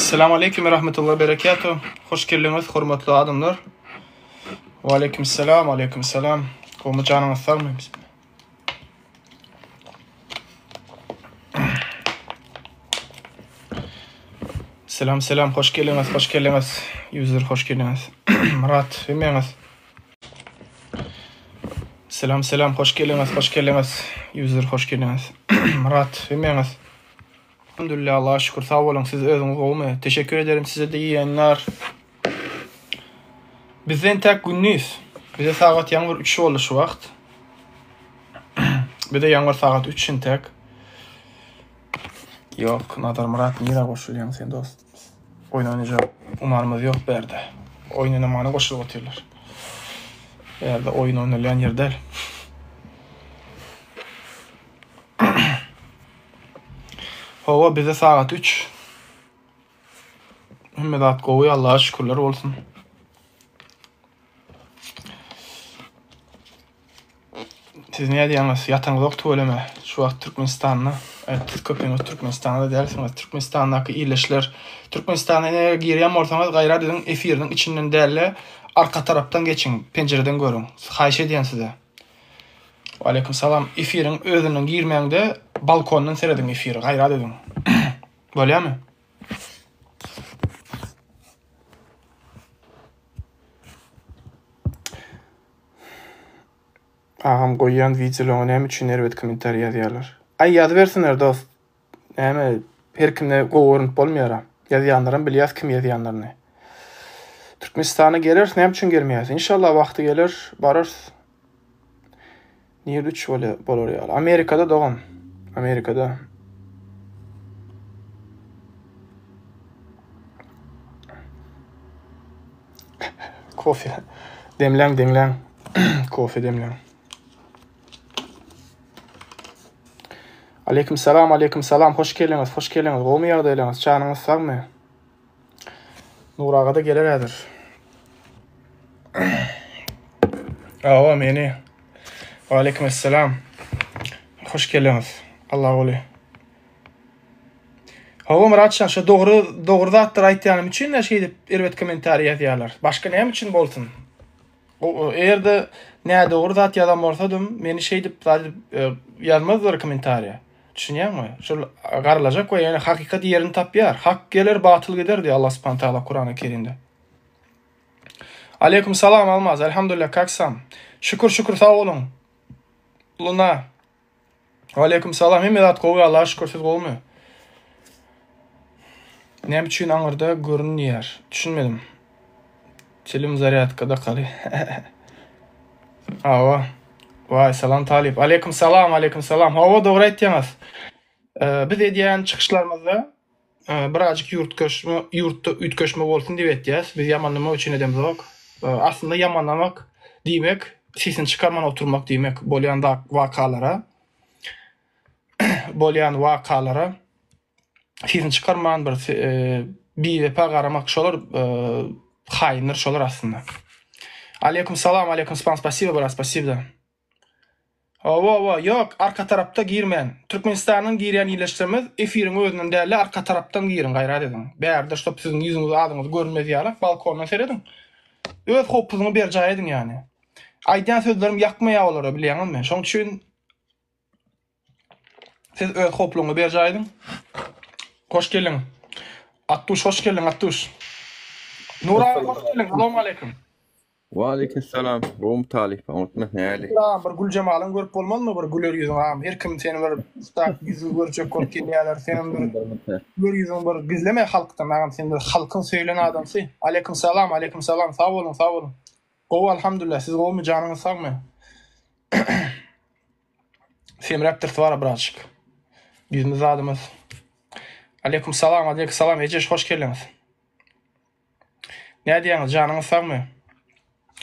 Esselamu aleýkum we rahmetullah berekatuh. Hoş geldiňiz hormatly adamlar. Wa aleýkum salam, aleýkum salam. Gowmy janyňyz sagmy? Bismillah. Selam selam hoş geldiňiz, hoş geldiňiz. User hoş geldiňiz. Murat, hemmäňiz. Selam selam hoş geldiňiz, hoş geldiňiz. User hoş geldiňiz. Murat, hemmäňiz. Alhamdulillah Allaha şükür sag boluň siz özüňiz gowumy teşekkür ederim sizede iyi ýaýynlar. Bizde entäk gündiz. Bize sagat ýaňy bir 3 boldy şu wagt. Bize ýaňy bir sagat 3 entäk. Ýok, Nazar Myrat nirä goşulýaň sen dost? Oýun oýnajak umanymyz ýok bärde. Oýun oýnamana goşulyp otyrlar. Bärde oýun oýnalýan ýer däl. Hawa bize sagat 3. Hemme zat gowy Allaha şükürler bolsun. Siz ne diýýäňiz? Ýataňyzok tüweleme. Şu wagt Türkmenistanda. Evet, siz köpüňiz Türkmenistanda dälsiňiz. Türkmenistandaky illeşler. Türkmenistana eger girýän bolsaňyz gaýrat ediň efiriniň içinden däl-de arka tarapdan geçiň, penjireden görüň. Haýyş edýän size. Waleýkim salam. Efiriň özünden girmäňde balkondan serediň efiri. Gaýrat ediň. Bolýamy? Agam goýýan wideolaryňa näme üçin erbet kommentariý ýazýarlar? Aý ýazybersinler dost. Näme her kimde gowy görünip bolmaýara. Ýazýanlaram bilýäs kim ýazýanlaryny. Türkmenistana geleris näme üçin gelmeýäs? Inşallah wagty geler bararys. Nirde üç bolar ýaly. Amerikada dogan. Amerikada. Kofe. Demläň, demläň. Kofe demläň. Aleyküm salam, aleyküm salam. Hoş geldiňiz, hoş geldiňiz. Gowmy ýagdaýlaryňyz? Janyňyz sagmy? Nur aga da geler häzir. Awa meni. Aleyküm esselam. Hoş geldiňiz. Allah goly. Hawa Myratjan şo dogry dogry zatlar aýtýanym üçin de şeýdip erbet kommentariý ýazýarlar. Başga näme üçin bolsun? Eger-de nädogry zat ýazan bolsadym, meni şeýdip zat e, ýazmazdylar kommentariýa. Düşünýäňmi? Şol garalajak we ýöne hakykat ýerini tapýar. Hak geler, batyl gider diýýär Allah Subhanahu taala Kurany Kerimde. Aleyküm salam Almaz. Elhamdülillah kak sam. Şükür şükür sag boluň. Luna. Aleyküm salam. Hemme zat gowy Allaha şükür siz gowumy? Näme üçin aňyrda görünýär? Düşünmedim. Telim zarýadka dakaly. Hawa. Waý, salam talyp. Aleyküm salam, aleyküm salam. Hawa, dogry aýtýaňyz. Biz edýän çykyşlarymyzda birazjyk ýurtgaşma, ýurtda üýtgeşme bolsun diýip etýäs. Biz ýamanlamak üçin edemzok. Aslynda ýamanlamak diýmek, sesini çykarman oturmak diýmek bolýan wakalara bolýan wakalara sesini çykarman bir biwepa garamak şolar haýyndyr şolar aslynda. Aleýkum salam, aleýkum salam, spasibo brat, spasibo. Hawa hawa ýok arka tarapda girmän. Türkmenistandan girýän ildeşlerimiz efiriň özünden dälde arka tarapdan giriň gaýrat ediň. Bärde ştob siziň ýüzüňiz adyňyz görünmez ýaly balkondan serediň. Öz howpsuzlygyňy berjaý ediň ýany. Aýdýan sözlerim ýakmaýar olara bilýäňizmi? Şoň üçin siz öz howplugyňy berjaý ediň. Hoş geldiň. Atduş hoş geldiň Atduş. Nur aga hoş geldiň. Salowmaleýkim. Waleýkim salam. Gowmy talyp? Oňatmy? Näli? Agam bir Güljemalyňy görüp bolmazmy bir güler ýüzüň agam her kim seni bir tak ýüzüňi görjek bolup gelýärler senem bir güler ýüzüňi bir gizleme halkdan agam sen bir halkyň söýlen adamsy Aleýkum salam Aleýkum salam sag boluň sag boluň gowy alhamdulillah siz gowmy janyňyz sagmy Semräpdiris wara birazjyk ýüzümiz zadymyz Aleýkum salam Aleýkum salam Ejeş hoş geldiňiz. Nädýäňiz, janyňyz sagmy?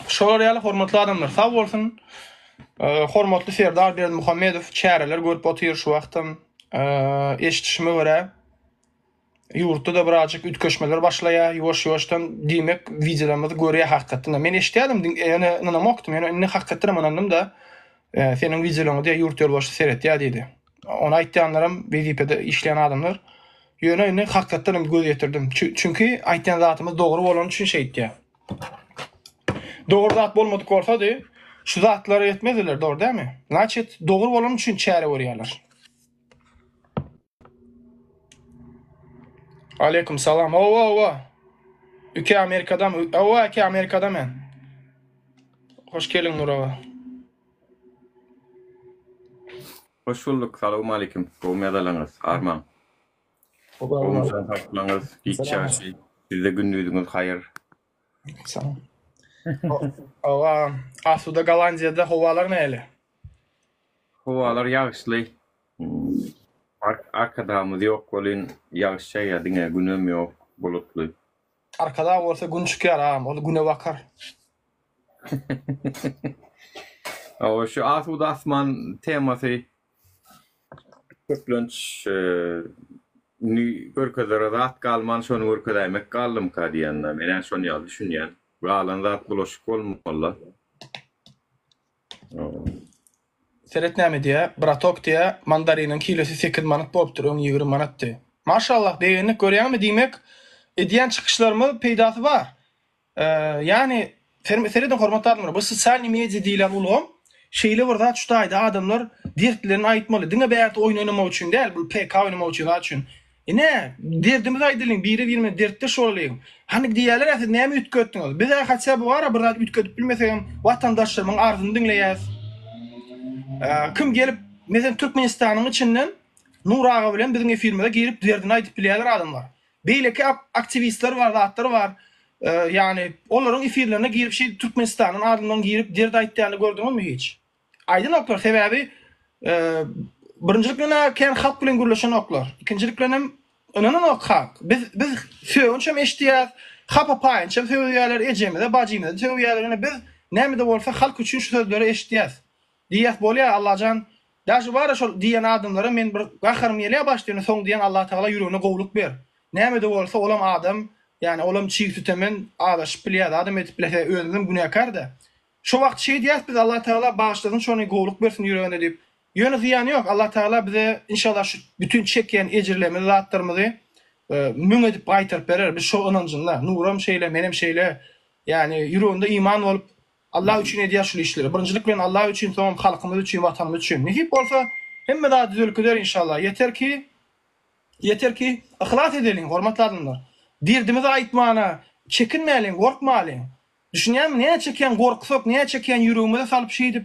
Şolar ýaly hormatly adamlar sag bolsun. Hormatly Serdar Berdimuhamedow çäreler görüp otyr şu wagtam. Eşidişime görä ýurtda-da birazjyk üýtgeşmeler başlaýar ýuwaş-ýuwaşdan. Diýmek, wideolarymyzy görýär hakykatdan-da. Men eşidýärdim, ýöne ynanamokdym. Ýöne indi hakykatdanam ynandym-da. Seniň wideolaryňy diýýär ýurt ýolbaşçysy seretýär diýdi. Ony aýtýanlaram wezipede işleýän adamlar. Ýöne indi hakykatdan hem göz ýetirdim. Çünki aýtýan zatymyz dogry bolany üçin şeýtýär. Dogry zat bolmadyk bolsady, şu zatlary etmezdiler, dogry dälmi? Znaçit, dogry bolany üçin çäre görýärler. Aleýkum salam. Hawa, hawa. Üke Amerikadamy? Hawa, eke Amerikada men. Hoş geldiň Nur aga. Hoş bulduk. Salowmaleýkim. Gowmy ýazalaňyz? Armaň. Gowmy jan saglyklaňyz? Giç ýagşy. Sizde gündiziňiz haýyr. Salam. Hawa, asuda Gollandiýada howalar nähili? Howalar ýagyşly. Arkadagymyz ýok welin ýagyş ýagýar diňe günem ýok bulutly. Arkadag bolsa gün çykýar agam ol güne bakar. Hawa şu asuda asman temasy köplenç indi görkezere zat galman şony görkezäýmek galdymyka diýende menä şony ýaly düşünýän. Galan zat bulaşyk bolmalyda. Seret näme diýýä, bratok diýýä, mandariniň kilosy sekiz manat bolupdyr, öň 20 manatdy. Maşallah, begendik görýäňmi, diýmek, edýän çykyşlarymyz peýdasy bar. Ýagny, serediň hormatly adamlar, bu sosialnyý media diýlen ulgam şeýle bir zat şu taýda adamlar dertlerini aýtmaly, diňe bärde oýun oýnamak üçin däl, bu PK oýnamak üçin zat üçin. Ine, derdimizi aýdalyň, biri-birimize dertdeş bolalyň. Hany diýýärler-ä siz näme üýtgetdiňiz? Biz-ä haçja bu ara bir zat üýtgedip bilmesegem, watandaşlarymyň arzyny diňleýäs. Kim gelip, meselem, Türkmenistanyň içinden Nur aga bilen biziň efirimize girip derdini aýdyp bilýärler adamlar. Beýleki aktiwistler bar, zatlar bar. Ýagny olaryň efirlerine girip şeýdip Türkmenistandan adamlaryň girip dert aýtýanyny gördüňizmi hiç? Aýdanoklar, sebäbi birinjilik bilen kän halk bilen gürleşenoklar. Ikinjilik bilen hem ynananok halk. Biz biz sögünç hem eşidýäs, hapa paýynç hem sögýärler, ejemize, bajymyza sögýärler. Ýöne biz näme-de bolsa halk üçin şu sözleri eşidýäs. Diýýäs bolýa Allajan daže bara şol diýen adamlara men bir gaharym gelýär başda ýöne soň diýen Allatagala ýüregine gowluk ber. Näme-de bolsa olam adam, ýani olam çig sütemen azaşyp bilýär, zadam edip bilýär, sebäbi özümizem günäkär-dä. Şo wagt şeýdýäs biz Allah Tagala bagyşlasyn şony gowluk bersin ýüregine diýip. Ýöne zyýany ýok Allah Tagala bize inşallah şu bütin çekýän ejirlerimizi zatlarymyzy müň edip gaýtaryp berer biz şo ynanjynda Nuram şeýle menem şeýle ýani ýüreginde iman bolup Allah üçin edýäs şul işleri birinjilik bilen Allah üçin soňam halkymyz üçin watanymyz üçin nesip bolsa hemme zat düzelip gider inşallah ýeter ki ýeter ki yhlas edeliň hormatly adamlar derdimizi aýtmana çekinmäliň gorkmalyň Düşünýäňmi näçe kän gorksak näçe kän ýüregimize salyp şeýdip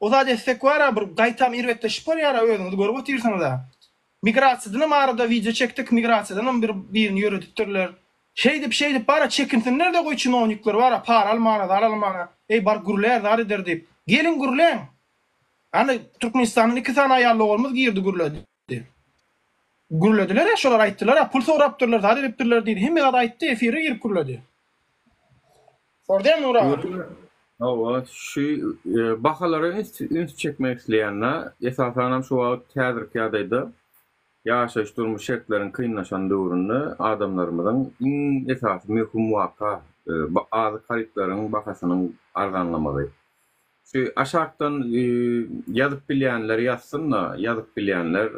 o zat etsek bara bir gaýtam erbetleşip barýara özüňiz görüp otyrsyňyza. Migrasiýadanam arada wideo çekdik migrasiýadanam bir birini ýöredipdirler. Şeýdip şeýdip bara çekinsinlerde goý çinownikler bara para almana zat almana eý bar gürlär zat eder diýip. Geliň gürläň. Ana Türkmenistandan iki sany aýal doganymyz girdi gürledi. Gürlediler-ä şolar aýtdylar-a pul sorapdyrlar zat edipdirler diýdi hemme zat aýtdy efire girip gürledi. Sordýan Nury aga. Hawa, şu bahalara üns üns çekmek isleýände, esasanam şu wagt häzirki ýagdaýda ýaşaýyş-durmuş şertleriň kynlaşan döwründe adamlarymyzyň iň esasy möhüm waka azyk harytlaryň bahasynyň arzanlamagy. Şu aşakdan ýazyp bilýänler ýazsyn-da, ýazyp bilýänler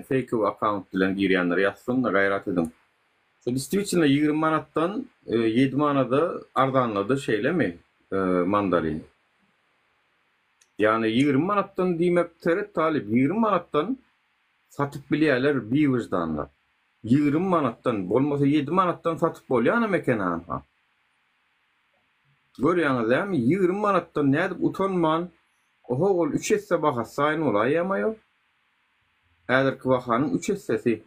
feýkowy akkaunt bilen girýänler ýazsyn-da, gaýrat ediň. Şu distwitelno 20 manatdan 7 manada arzanlady şeýlemi mandarin? Ýagny 20 manatdan diýmek seret talyp 20 manatdan satyp bilýärler biwyždanlar. 20 manatdan bolmasa 7 manatdan satyp bolýanam eken anha. Görýäňiz dämi 20 manatdan nädip utanman oho ol üç esse bahasy taýyn bolaýýama ýok. Häzirki bahanyň üç essesi.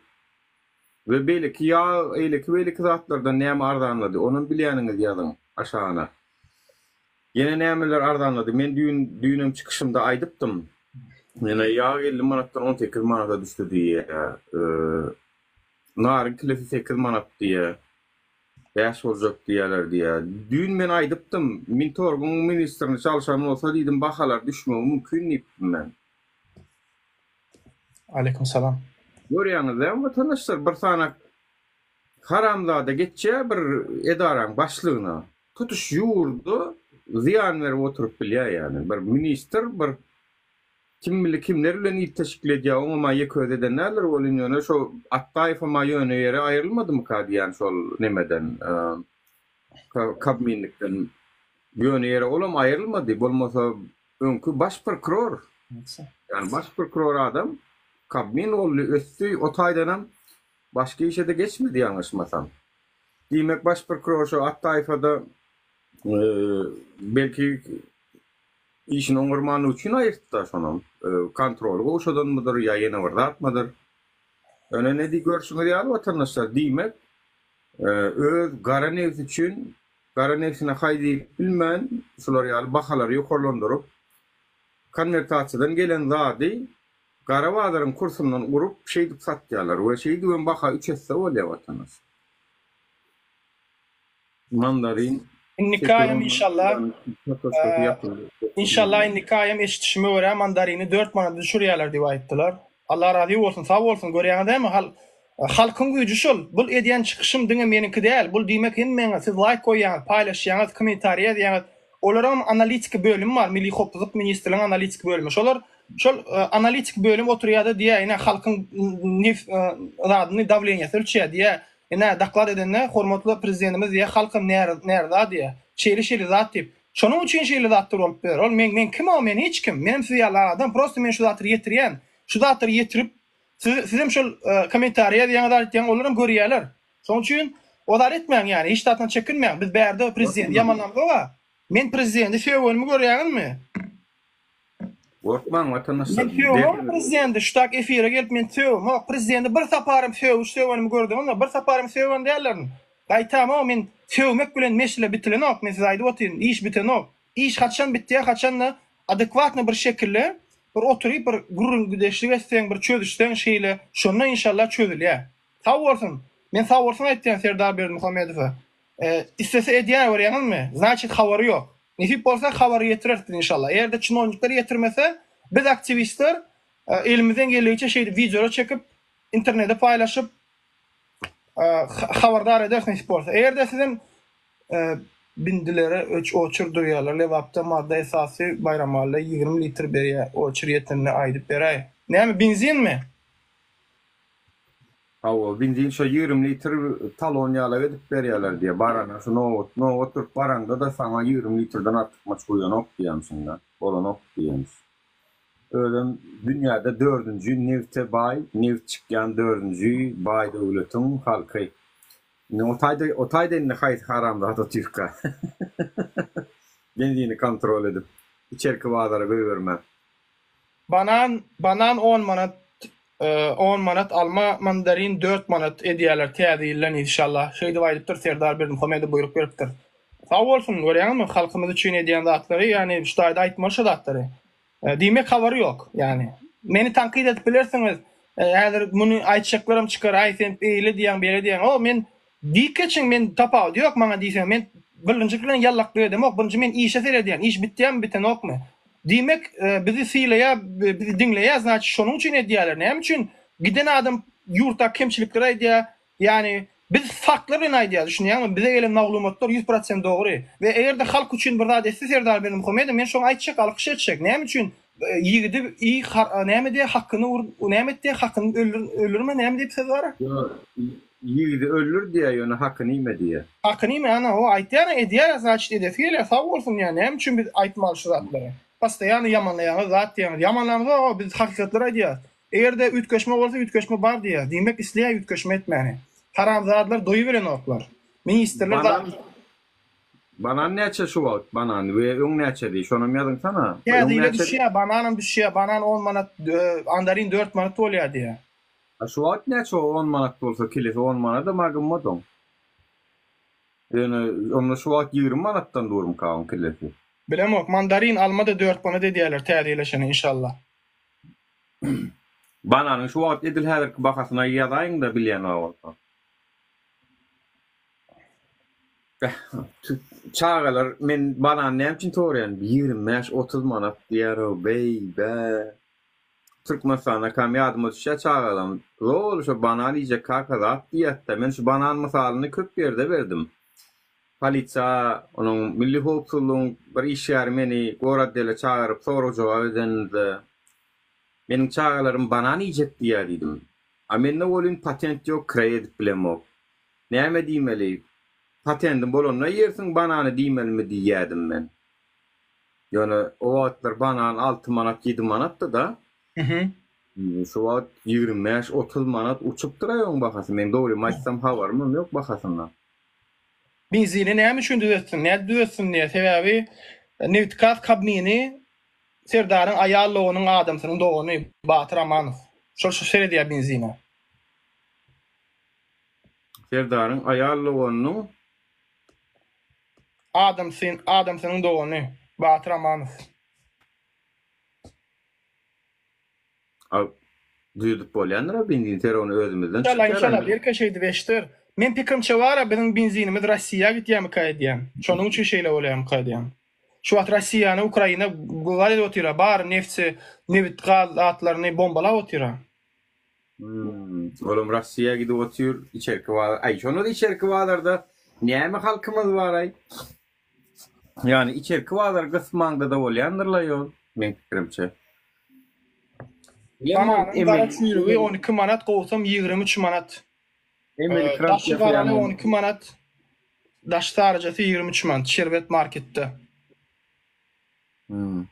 We beýleki ýag eýleki beýleki zatlardan näme arzanlady onam bilýäniňizi ýazyň aşagyna. Ýene nämeler arzanlady men düýn düýnem çykyşymda aýdypdym. Ýene ýag 50 manatdan 18 manada düşdi diýýä. Naryň kilosy 8 manat diýýä. Bäş boljak diýýäler diýýä. Düýn men aýdypdym, Mintorgyň ministrini çalşan bolsa diýdim bahalar düşmegi mümkin diýipdim men. Aleýkum salam. Görýäňiz dämi watandaşlar bir sany haramzada geçýär bir edaraň başlygyna tutuş ýurda zyýan berip oturyp bilýär ýagny bir ministr bir. Kim bildi kimler bilen ilteşikli edýär, oňam-a ýeke özi eden däldir welin, ýöne şo Atdaýewem-a ýöne ýere aýrylmadymyka diýýän şol nemeden, Kabminlikden. Ýöne ýere olam aýrylmady, bolmasa öňki baş prokuror, ýagny baş prokuror adam Kabmin boldy, ösdi, o taýdanam başga işe-de geçmedi ýalňyşmasam. Diýmek baş prokuror şo Atdaýewe-de belki Işini oňarmanlygy üçin aýyrtda şonam. Kontroly gowşadanmydyr ýa ýene bir zatmydyr. Ýöne ne diý görşüňiz ýaly watandaşlar diýmek öz gara nebsi üçin gara nebsine haý diýip bilmän şular ýaly bahalary ýokarlandyryp konwertasiýadan gelen zady gara bazaryň kursyndan urup şeýdip satýarlar we şeýdibem baha üç esse bolýar watandaşlar. Mandarin Indiki aýam inşallah Inşallah indiki aýam eşidişime görä mandarini 4 manada düşürýärler diýip aýtdylar. Allah razy bolsun, sag bolsun. Görýäňiz dämi hal halkyň güýji şol. Bul edýän çykyşym diňe meniňki däl. Bul diýmek hemmäňiz siz laýk goýýaňyz, paýlaşýaňyz, kommentariý ýazýaňyz. Olaryňam analitiki bölümi bar, Milli howpsuzlyk ministrligiň analitiki bölümi. Şolar şol analitik bölüm oturýada diýýär, ine halkyň nef zadyny dawleniýasy ölçýär diýýär. Ine, doklad edende hormatly Prezidentimiz diýýär, halkam närza diýýär. Şeýle-şeýle zat diýip. Şonuň üçin şeýle zatlar bolup biler. Ol men men kim-ow, men hiç kim. Menem siz ýaly adam, prosta men şu zatlary ýetirýän. Şu zatlary ýetirip, siz sizem şol kommentariý ýazýaňyz, zat etýäňiz, olaram görýärler. Şonuň üçin o zat etmäň ýani, hiç zatdan çekinmäň. Biz bärde prezidenti ýamanlamzok-a. Men prezidenti sögenimi görýäňizmi? Gorkmaň watandaşlar. Men sögemok prezidenti şu tak efire gelip men sögemok prezidenti bir saparym sögüş sögenimi gördüňizmi bir saparym sögen däldirin gaýtamok men sögmek bilen meşle bitilenok men size aýdyp otyryn iş bitenok iş haçan bitýär haçanda adekwatny bir şekilde bir oturyp bir gürrüňdeşlik etseň bir çözüşseň şeýle şonda inşallah çözülýär sag bolsun men sag bolsun aýtýan Serdar Berdimuhamedowa islese edýär görýäňizmi znaçit habary ýok Nesip bolsa habary ýetireris biz inşallah. Eger-de çinownikler ýetirmese, biz aktiwistler elimizden geldigiçe şeýdip wideolar çekip, internete paýlaşyp habardar ederis nesip bolsa. Eger-de sizem bindilere öç oçur durýarlar Lebapda Mazda esasy Baýramalyda 20 litr berýär oçur ýetenini aýdyp beräý. Näme benzinmi? Hawa, benzin şo 20 litr talon ýalak edip berýärler diýýär. Barana şu nobat, nobat durup baraňda-da saňa 20 litrden artykmaç guýanok diýýämişiň-dä. Bolanok diýýämiş. Özem dünýäde dördünji nebte baý, nebit çykýan dördünji baý döwletiň halky. Indi o taýda, o taýda indi haýsy haramzada otyrka? Benzini kontrol edip, içerki bazara goýbermän. Banan banan on manat on manat alma mandarin dört manat edýäler täze ýyldan inşallah şeýdip aýdypdyr Serdar Berdimuhamedow buýruk beripdir. Sag bolsun görýäňizmi halkymyz üçin edýän zatlary ýagny şu taýda aýtmaly şu zatlary. Diýmek habary ýok ýagny. Meni tankyt edip bilersiňiz häzir muny aýtjaklaram çykar aý sen eýle diýýäň beýle diýýäň o men Diýip geçiň men tapawudy ýok maňa diýseň men birinji bilen ýallaklyk edemok birinji men işe seredýän iş bitýämi bitenokmy diýmek bizi sylaýa bizi diňleýä znaçit şonuň üçin edýäler näme üçin giden adam ýurtdaky kemçilikleri aýdýa ýagny biz faktlar bilen aýdýas düşünýäňmi bize gelen maglumatlar 100% dogry we egerde halk üçin bir zat etse Serdar Berdimuhamedow men şoňa aýtjak alkyş etjek näme üçin ýigidi i näme diýýär hakyny ur näme etdi hakyny öldür öldürme näme diýip söz bar. Ýigidi öldür diýýär ýöne hakyny iýme diýýär. Hakyny iýme ana o aýtýar edýär znaçit edesi gelýär sag bolsun ýa näme üçin biz aýtmaly şu zatlary. Postoýanno ýamanlaýaňyz zat diýýäňiz ýamanlamyzok o biz hakykatlary aýdýas. Egerde üýtgeşme bolsa üýtgeşme bar diýýäs diýmek isleýär üýtgeşme etmäni. Haramzadalar doýuberenoklar. Ministrler Banan Banan näçe şu wagt banan we öň näçedi şonam ýazyňsana. Täze ýyla düşýär bananam düşýär banan on manat andarin dört manat bolýar diýýär. A şu wagt näçe o on manat bolsa kilesi on manadam a gymmat oň. Ýöne onda şu wagt 20 manatdan durmyka oň kilesi. Bilemok mandarin alma-da dört manat edýärler täze ýyla çenli inşallah. Bananyň şu wagt edil häzirki bahasyna ýazaýyňda bilýän bar bolsa. Çagalar men banany näme üçin soraýan 25 30 manat diýýär-ow beý-bä. Türkmenistandakam ýadyma düşýär çagalam zol şo banan iýjek kaka zat diýýärdi-de. Men şu banan mysalyny köp ýerde berdim. Polisiýa, onuň milli howpsuzlygyň bir işgäri meni goraddele çagyryp sorag-jogap edeninde. Meniň çagalarym banan iýjek diýýär diýdim. A mende welin patent ýok kireý edip bilemok. Näme diýmeli? Patendiň bolanda iýersiň banany diýmelimi diýýädim men. Ýöne o wagtlar banan alty manat ýedi manatdy-da. Şu wagt 25, 30 manat uçupdyr-aý oň bahasy. Men dogrymy aýtsam habarymam ýok bahasyndan. Benzini näme üçin düzetsin, nädip düzetsin diýýär. Sebäbi nebitgaz kabmini Serdaryň aýal doganyň adamsynyň dogany Batyr Amanow. Şol şu seredýär benzine. Serdaryň aýal doganynyň. Adamsy adamsynyň dogany Batyr Amanow. A düzedip bolýandyr-a benzin ser ony özümizden Inşallah çykýar inşallah belki şeýdip eşder. Men pikirimçe bara biziň benzinimiz Rossiýa gitýärmika edýän. Şonuň üçin şeýle bolýarmyka edýän. Şu wagt Rossiýany Ukraina gol edip otyra bar nefti nebit gaz zatlaryny bombalap otyra. Hmm, olam Rossiýa gidip otyr içerki bazar. Aý şonda-da içerki bazarda näme halkymyz baraý? Ýani içerki bazar gysmaňda-da bolýandyrlaý ol, meň pikirimçe. Bananyň gara çüýrügi 12 manat, gowusam 23 manat. Emeli kramp Daşy garaly 12 manat, daşy saryjasy 23 manat, şerbet marketde. Hmm.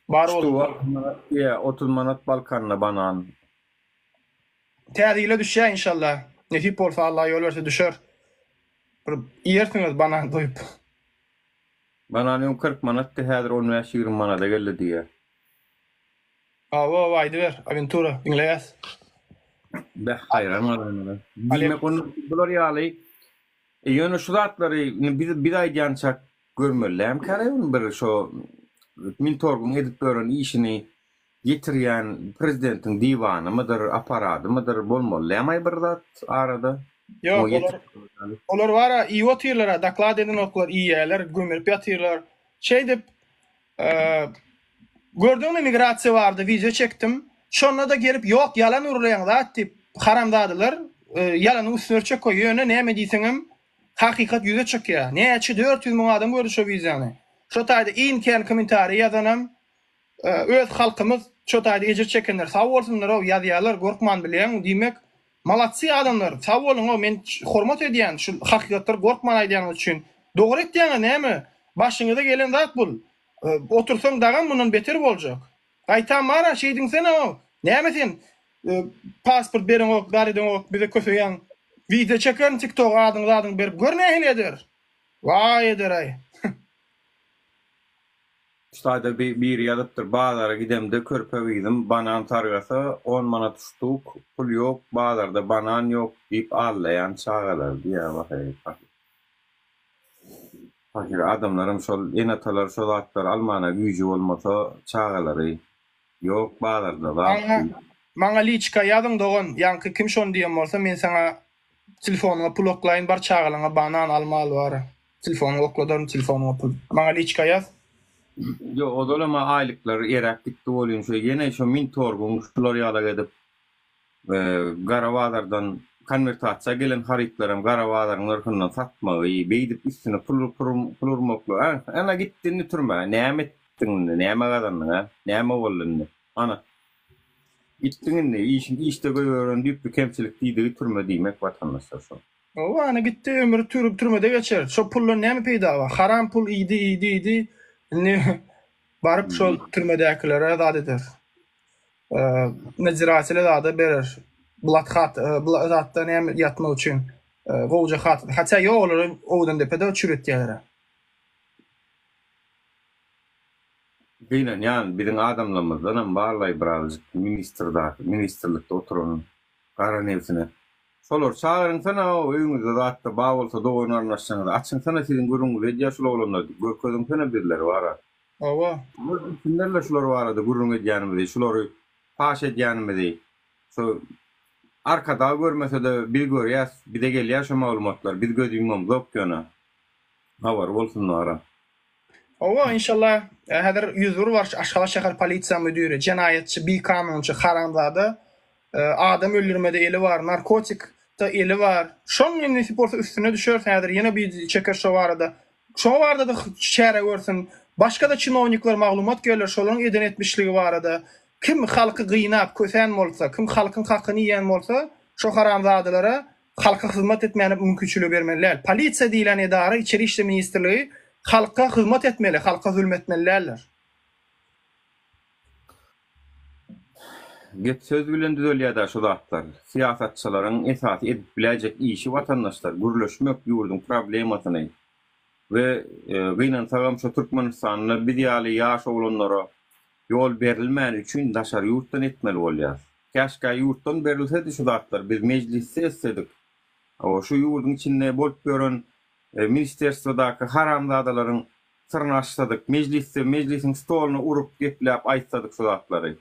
Bar bolsa. Ýa, 30 manat Balkanda banan. Täze ýyla düşýär inşallah. Nesip bolsa Allah ýol berse düşer. Bir iýersiňiz banan doýup. Banan öň 40 manatdy, häzir on bäş-ýigrimi manada geldi diýýär. Hawa hawa aýdyber Awentura diňleýäs. Beh haýran galaýmaly. Diýmek onda bular ýaly ýöne şu zatlary biz biz aýdýançak görmeli dälmikäraý ony bir şo Mintorgyň edip ýören işini Ýetirýän prezidentiň diwanymydyr, apparadymydyr, bolmaly dämaý bir zat arada. Ýok, olar, olar bar-a, iýip otyrlar-a, doklad edenoklar, iýýärler, gömülip ýatyrlar. Şeýdip, gördüňmi, migrasiýa bardy, wideo çekdim. Şonda-da gelip, ýok, ýalan urlaýaň zat diýip, haramzadalar ýalanyň üstüne örçek goýýar. Ýöne näme diýseňem, hakykat ýüze çykýar. Näçe 400 müň adam gördi şo wideony. Şo taýda iň kän kommentariý ýazanam, Öz halkymyz şo taýda ejir çekenler sag bolsunlarow ýazýalar gorkman bilýäň diýmek malatsy adamlar sag boluňow men hormat edýän şu hakykatlary gorkman aýdýanyňyz üçin dogry etýäňiz näme başyňyza gelen zat bul otursaň dagam mundan beter boljak gaýtam bara şeýdiňseneow näme sen pasport bereňok zat edeňok bize köseýäň wideo çekerin tiktoga adyňy zadyňy berip gör nähili eder waý ederaý. Ştaýda biri ýazypdyr, Bazara gidemde körpe gyzym banan sargasa, on manat ştuk, pul ýok, bazarda banan ýok diýip aldaýan çagalary diýýär wah-eý, pahyr. Pahyr adamlaram şol ene-atalar şo zatlary almana güýji bolmasa çagalary ýok bazarda zat Maňa diýip. maňa liçka ýazyň dogan, ýaňky kim şony diýen bolsa men saňa telefonyňa pul oklaýyn bar çagalaňa banan alma al bara. Telefonyňy okladaryn telefonyňa pul. Maňa liçka ýaz. Ýok ozalam-a aýlyklar eräp gitdi welin şu ýene şu mintorgyň şular ýalak edip gara bazardan konwertasiýa gelen harytlaram gara bazaryň nyrhyndan satmagy beýdip üstüne pul pul urmaklygy a ana gitdi indi türmä näme etdiň indi näme gazandyň a näme boldy indi ana gitdiň indi işiň işde goýberen düýpli kemçilik diýdigi türme diýmek watandaşlar şol. Hawa ana gitdi ömri türmede geçer. Şo puldan näme peýda bar? Haram pul iýdi iýdi iýdi. Indi baryp şol türmedäkilere zat eder. Nadziratele zada berer. Blathat zatda näme ýatmak üçin gowja hat. Hatda ýok olary Owdandepede çüretýärler. Gynanýan biziň adamlarymyzdanam barlaý birazjyk ministrdaky ministrlikde oturan gara nebsine. Şolary çagyryňsana-ow, öýüňizde zatda bar bolsa dogan-garyndaşlaryňyzy açyňsana siziň gürrüňiňizi edýär şul oglanlar diýip görkeziňsene bizleri bara. Hawa. Bular bilsinlerle şular barada gürrüň edýänimizi, şulary paş edýänimizi. Şu Arkadag görmese-de biz görýäs, bize gelýär şo maglumatlar, biz göz ýumamzok ýöne. Habary bolsun bara. Hawa, inşallah. Häzir 101 bar Aşgabat şäher polisiýa müdiri, jenaýatçy, bikanunçy, haramzada, adam öldürmede eli bar, narkotikda eli bar. Şoň indi nesip bolsa üstüne düşeris häzir ýene bir çeker şo barada. Şo barada-da çäre görsün. Başga-da çinownikler maglumat geler şolaryň eden etmişligi barada. Kim halky gynap, kösän bolsa, kim halkyň hakyny iýen bolsa, şo haramzadalara halka hyzmat etmäne mümkinçiligi bermeli däl. Polisiýa diýlen edara, Içeri işler ministrligi halka hyzmat etmeli, halka zulm etmeli däldir. Gep söz bilen düzelýädä şu zatlar. Syýasatçylaryň esasy edip biläýjek işi watandaşlar gürleşmek ýurduň problemasyny we gynansagam şu Türkmenistanda biz ýaly ýaş oglanlara ýol berilmäni üçin daşary ýurtdan etmeli bolýar. Käşgä ýurtdan berilsedi şu zatlar biz mejlisde etsedik şu ýurduň içinde bolup ýören ministerstwodaky haramzadalaryň syryny açsadyk, mejlisde mejlisiň stoluna urup gepläp aýtsadyk şu zatlary.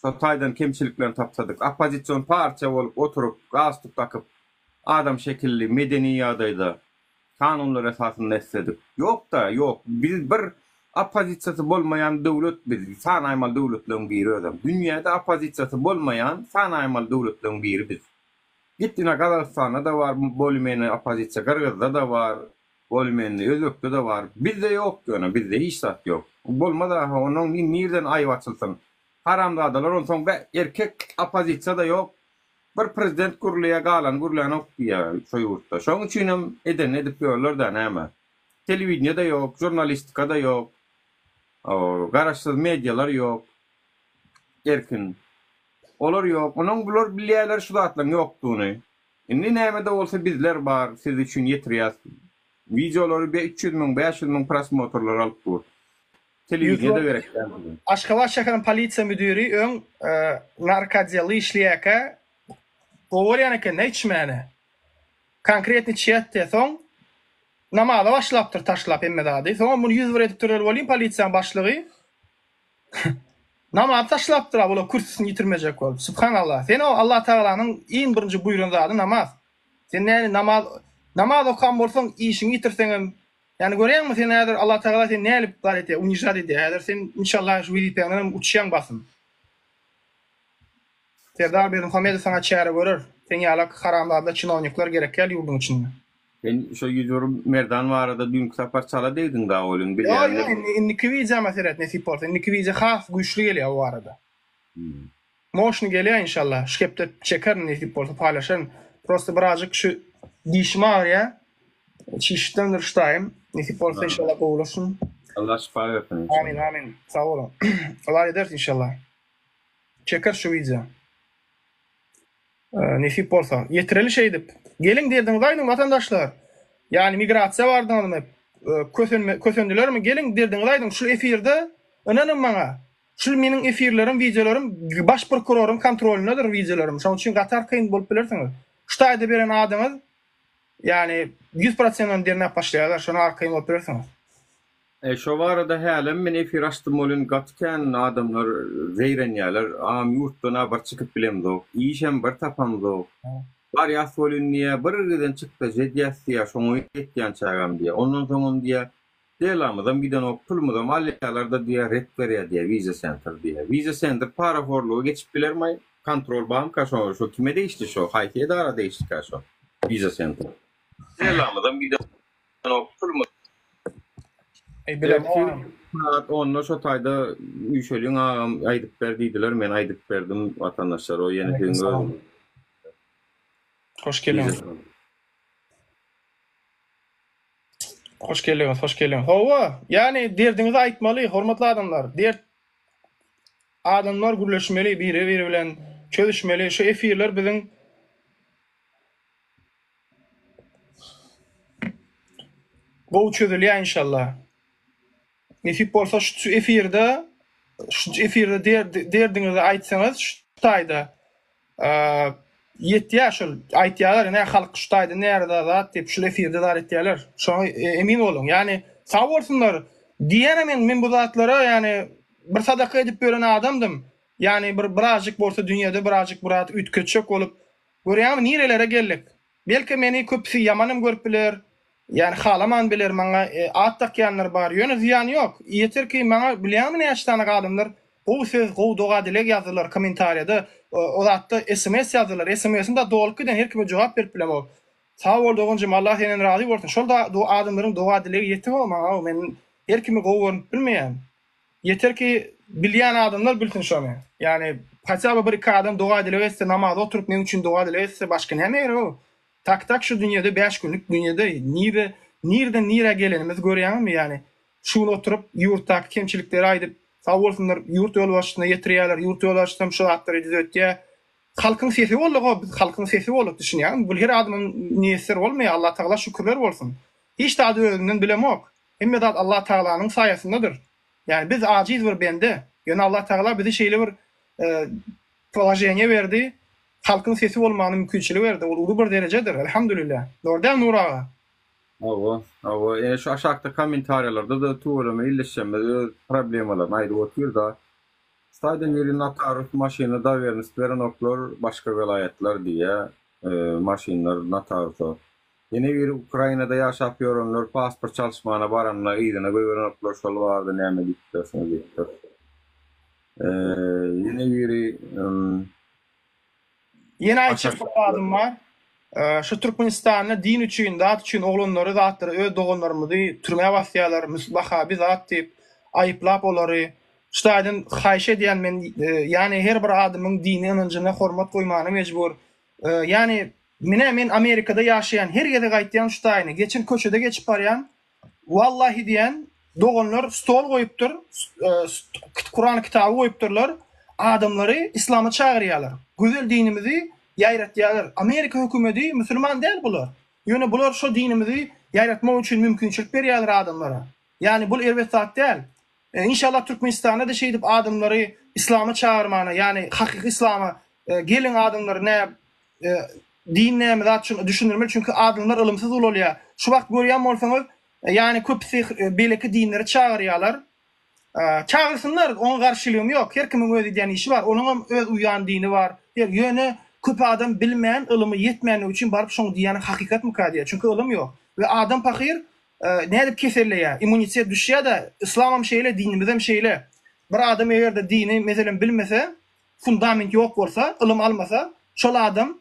Şo taýdan kemçiliklerini tapsadyk. Oppozision partiýa bolup oturyp, galstuk dakyp, adam şekilli, medeni ýagdaýda, kanunlar esasynda etsedik. Ýok-da, ýok. Biz bir oppozisiýasy bolmaýan döwlet biz. Sanaýmaly döwletleriň biri özem. Dünýäde oppozisiýasy bolmaýan sanaýmaly döwletleriň biri biz. Git ine Gazagystanda-da bar bolymeni oppozisiýa, Gyrgyzda-da bar. Bolmenli özbekde-de bar. Bizde ýok ýöne, bizde hiç zat ýok. Bolmaz aha, onuň nirden aýyp açylsyn. Haramzadalar onsoň bä erkek oppozisiýa-da ýok. Bir prezident gürleýär, galany gürlänok diýýär şo ýurtda. Şoň üçinem edenini edip ýörler-dä näme. Telewideniýe-de ýok, žurnalistika-da ýok. Garaşsyz medialar ýok. Erkin. Olar ýok. Onuň bular bilýärler şu zatlaryň ýokdugyny. Indi nämede bolsa bizler bar siz üçin ýetirýäs wideolary be 300 müň 500 müň prosmotrlar alyp dur. Telewideniýede gerek däl bize. Aşgabat şäheriniň polisiýa müdiri öň narkodelli işleýärkä gowy görýän eken-dä içmäni. Konkretno içýärdi. Soň namaza başlapdyr taşlap hemme zady. Soňam muny 101 edipdirler welin polisiýanyň başlygy Namazy taşlapdyr-a bular kürsüsini ýitirmejek bolup. Subhanallah. Sen o Allah Tagalanyň iň birinji buýran zady namaz. Sen näni namaz namaz okan bolsaň işiňi ýitirseňem ýani görýäňmi sen häzir Allah Tagala seni nähili zat etýär unižat edýär häzir sen inşallah şu wezipäňden hem uçýaň basym. Serdar Berdimuhamedow saňa çäre görer. Seň ýalak haramzada çinownikler gerek däl ýurduň içinde. Sen şo 101 Merdan barada düýnki sapar çala degdiň da welin Ýok bilýän ýok indi indiki wideoma seret nesip bolsa indiki wideo has güýçli gelýär bu barada. Moşny gelýär inşallah şu hepde çekerin nesip bolsa paýlaşaryn. Prosta birazjyk şu dişim agyrýar. Çişdendir şu taýym. Nesip bolsa inşallah gowulaşsyn. Allah şypa bersin inşallah. Amin amin sag boluň. Ylaý ederis inşallah. Çekeris şu wideo. Nesip bolsa. Ýetireli şeýdip. Geliň derdiňizi aýdyň watandaşlar. Ýani migrasiýa bardyňyzmy? Kösenme kösendilermi? Geliň derdiňizi aýdyň. Şul efirde ynanyň maňa. Şul meniň efirlerim, wideolarym baş prokuroryň kontrolyndadyr wideolarym. Şonuň üçin gaty arkaýyn bolup bilersiňiz. Şu taýda beren adyňyz ýani 100% ony derňäp başlaýarlar. Şona arkaýyn bolup bilersiňiz. E şo barada hälem men efir açdym welin gaty kän adamlar zeýrenýäler agam ýurtdan a bir çykyp bilemzok işem bir tapamzok barýas welin diýýä bir giden çykdajy edýäs diýýä şoňa ýetýänçägem diýýä ondan soňam diýýä delamyzam gidenok pulumyzam alýalarda diýýä ret berýä diýýä wiza sentr diýýä wiza sentr parahorluga geçip bilermaý kontrol barmyka şo şo kime degişli şo haýsy edara degişlikä şo wiza sentr delamyzam gidenok pulumyz Eý bilemok. Ertir sagat onda şo taýda üýşeliň agam aýdyp ber diýdiler men aýdyp berdim watandaşlar o ýene siziň Aleýkum özüňiz. Hoş geldiňiz. Hoş geldiňiz, hoş geldiňiz. Hawa, ýani derdiňizi aýtmaly, hormatly adamlar. Dert adamlar gürleşmeli, biri-biri bilen çözüşmeli. Şu efirler biziň Gowy çözülýär inşallah. Nesip bolsa şu efirde şu efirde derdiňizi aýtsaňyz şu taýda ýetýär şol aýtýarlar ine halk şu taýda närde zat diýip şul efirde zat etýärler. Şoňa e, emin boluň. Ýani sag bolsunlar diýýänem men men bu zatlara ýani bir sadaka edip ýören adamdym. Ýani bir birazjyk bolsa dünýede birazjyk bir zat üýtgetjek bolup Görýäňmi nirelere geldik. Belki meni köpüsi ýamanam görüp biler, ýani halaman biler, maňa at dakýanlar bar, ýöne zyýany ýok. Ýeter ki maňa bilýäňmi näçe sany adamlar gowy söz, gowy doga-dileg ýazdylar kommentariýada, o zatda sms ýazdylar, sms-im da dolup giden her kime jogap berip bilemok. Sag bol doganjym Allah senden razy bolsun. Şol adamlaryň doga-dilegi ýetik-ow maňa-ow men her kimi gowy görünip bilmeýän. Ýeter ki. bilýän adamlar bilsin şony. Ýagny haçan bir iki adam doga dileg etse, namaza oturyp meň üçin doga dileg etse başga näme gerek o? Tak tak şu dünýede 5 günlük dünýede nire nirden nirä gelenimizi görýäňizmi ýagny şu gün oturyp ýurtdaky kemçilikleri aýdyp sag bolsunlar ýurt ýolbaşçysyna ýetirýärler ýurt ýolbaşçysam şu zatlary düzetýär Halkyň sesi bolduga biz halkyň sesi bolduk düşünýäňmi bul her adama miýesser bolmaýar Allah Tagala şükürler bolsun hiç zady özümden bilemok hemme zat Allah Tagalanyň saýasyndadyr ýani biz ajiz bir bende ýöne Allah Tagala bizi şeýle bir položeniýe berdi halkyň sesi bolmagyna mümkinçilik berdi ol uly bir derejedir Elhamdülillah dogry dälmi Nury aga. Hawa, hawa, ene şu aşakda kommentariýalarda-da tüweleme illeşjemiz öz problemalaryny aýdyp otyr-da. Hytaýdan biri notarius maşyna dowernost berenoklar başga welaýatlar diýýä maşynlar notariusa. Ýene biri Ukrainada ýaşap ýörenler pasport çalyşmana baranda yzyna goýberenoklar şol barada näme diýip bilersiňiz diýipdir. Ýene biri Ýene aýtjak bir zadym bar. Şu Türkmenistanda din üçin, zat üçin oglanlary zatlary öz doganlarymyzy türmä basýarlar, wahabi zat diýip aýyplap olary. Şu taýdan haýyş edýän men, ýani her bir adamyň dini ynanjyna hormat goýmana mejbur. Ýani menä men Amerikada ýaşaýan her gezek aýtýan şu taýyny. Geçen köçede geçip barýan Wallahi diýen doganlar stol goýupdyr, Kuran kitaby goýupdyrlar, adamlary islama çagyrýarlar. Gözel dinimizi ýaýratýarlar. Amerika hökümedi musulman däl bular. Ýöne bular şo dinimizi ýaýratmak üçin mümkinçilik berýärler adamlara. Ýani bul erbet zat däl. Inşallah Türkmenistanda-da şeýdip adamlary islama çagyrmana, ýani hakyky islama geliň adamlar nä din näme zat şuny düşündirmeli çünki adamlar ylymsyz ulalýar. Şu wagt görýän bolsaňyz ýani köpüsi beýleki dinleri çagyrýarlar. Çagyrsynlar oňa garşylygym ýok. Her kimiň öz edýän işi bar. Onuňam öz uýan dini bar. Ýöne köp adam bilmän ylymy ýetmänligi üçin baryp şoň diýýäni hakykatmyka diýýär. Çünki ylym ýok. We adam pahyr nädip keselleýär? Immunitet düşýär-de, yslamam şeýle, dinimizem şeýle. Bir adam eger-de dini meselem bilmese, fundament ýok bolsa, ylym almasa, şol adam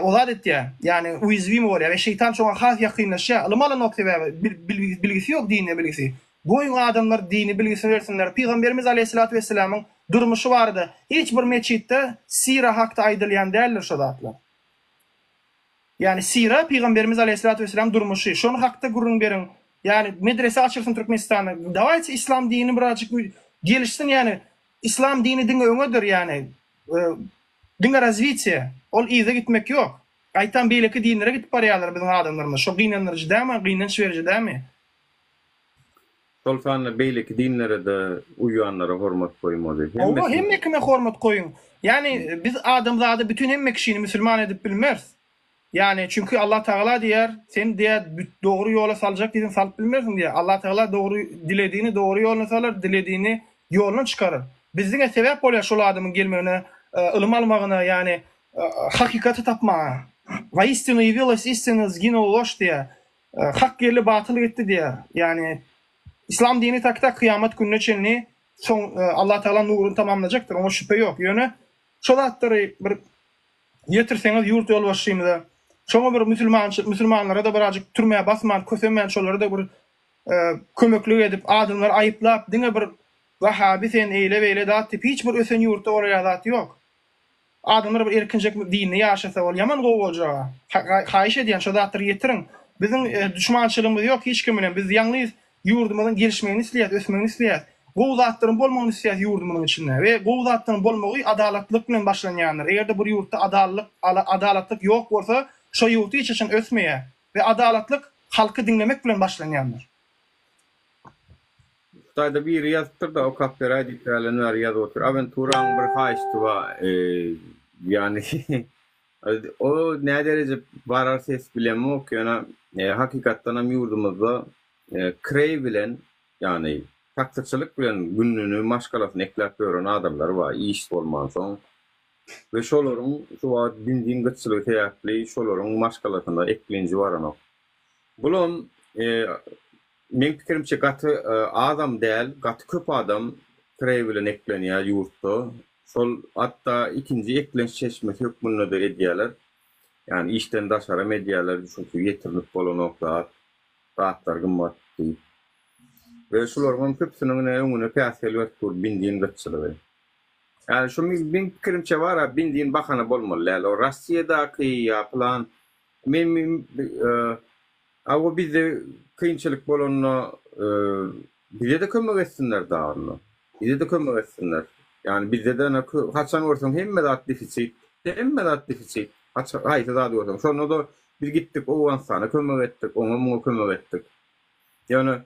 o zat etýär, ýagny uýazwimy bolýar we şeýtan şoňa has ýakynlaşýar. Ylym alanok sebäbi bilgisi ýok dine bilgisi. Goýuň adamlar dini bilgisini bersinler. Pygamberimiz aleýhissalatu wessalamyň durmuşy barada hiç bir metjitde sira hakda aýdylýan däldir şo zatlar. Ýagny sira Pygamberimiz aleýhissalatu wessalam durmuşy. Şony hakda gürrüň beriň. Ýagny medrese açylsyn Türkmenistanda. Dawayçy islam dini birazjyk gelişsin ýagny islam dini diňe öňedir ýagny diňe razwitiýe ol yza gitmek ýok. Gaýtam beýleki dinlere gidip barýarlar biziň adamlarymyz. Şo gynandyryjy dälmi gynanç beriji dälmi? Şol sanda beýleki dinlere-de uýýanlara hormat goýmaly. Hawa, hemme kime hormat goýuň. Ýagny biz adamzady bütin hemme kişini müsülman edip bilmeris. Ýagny çünki Allah Tagala diýýär, sen diýýär dogry ýola saljak diýseň salyp bilmersiň diýýär. Allah Tagala dogry dilediğini dogry ýoluna salar, dilediğini ýoldan çykarar. Biz diňe sebäp bolýar şol adamyň gelmegine, ylym almagyna, ýagny hakykaty tapmaga. Waistinu ýawilas istina, zginula loş diýýär. Hak geldi batyl gitdi diýýär. Ýagny Yslam dini takta kyýamat gününe çenli soň Allah Tagala nuruny tamamlajakdyr, oňa şübhe ýok. Ýöne şo zatlary bir ýetirseňiz ýurt ýolbaşçymyza, şoňa bir musulmançy musulmanlara-da birazjyk türmä basman, kösemän şolara-da bir kömeklik edip, adamlary aýyplap diňe bir wahabi sen eýle-beýle zat diýip hiç bir ösen ýurtda olar ýaly zat ýok. Adamlar bir erkinjek dinde ýaşasa ol ýaman gowy boljaga. Haýyş edýän şo zatlary ýetiriň. Biziň duşmançylygymyz ýok hiç kim bilen. Biz ýalňyz ýurdumyzyň gelişmegini isleýäs, ösmegini isleýäs. Gowy zatlaryň bolmagyny isleýäs ýurdumyzyň içinde. We gowy zatlaryň bolmagy adalatlylyk bilen başlanýandyr. Eger-de bir ýurtda adallyk adalatlyk ýok bolsa, şo ýurt hiç haçan ösmeýär. We adalatlyk halky diňlemek bilen başlanýandyr. Hytaýda biri ýazypdyr-da okap beräý diýip hälden bäri ýazyp otyr. Awenturaň bir haýyşty bar. Ýagny o nädereje barar ses bilemok, ýöne hakykatdanam ýurdumyzda kireý bilen, ýagny taksyçylyk bilen gününi, maşgalasyny ekläp ýören adamlar bar, iş bolmansoň. We şolaryň şu wagt benzin gytçylygy sebäpli şolaryň maşgalasyna eklenji baranok. Bulam Meň pikirimçe gaty azam däl, gaty köp adam kireý bilen eklenýär ýurtda. Şol hatda ikinji eklenç çeşmesi hökmünde-de edýärler. Ýagny işden daşaram edýärler, çünki ýetirilip bolanok zat, zatlar gymmat diýip. We şularyň hem köpüsiniň ine öňüne päsgel berip dur benzin gytçylygy. Ýani şu meň pikirimçe bar-a benzin bahana bolmaly däl. O Rossiýadaky ýa pylan men Hawa bizde kynçylyk bolanda bize-de kömek etsinler da onda. Bize-de kömek etsinler. Ýani bizde-de ine haçan görseň hemme zat defisit. Hemme zat defisit. Haçan haýsy zady görseň. Şonda-da biz gitdik Owganystana kömek etdik, oňa muňa kömek etdik. Ýöne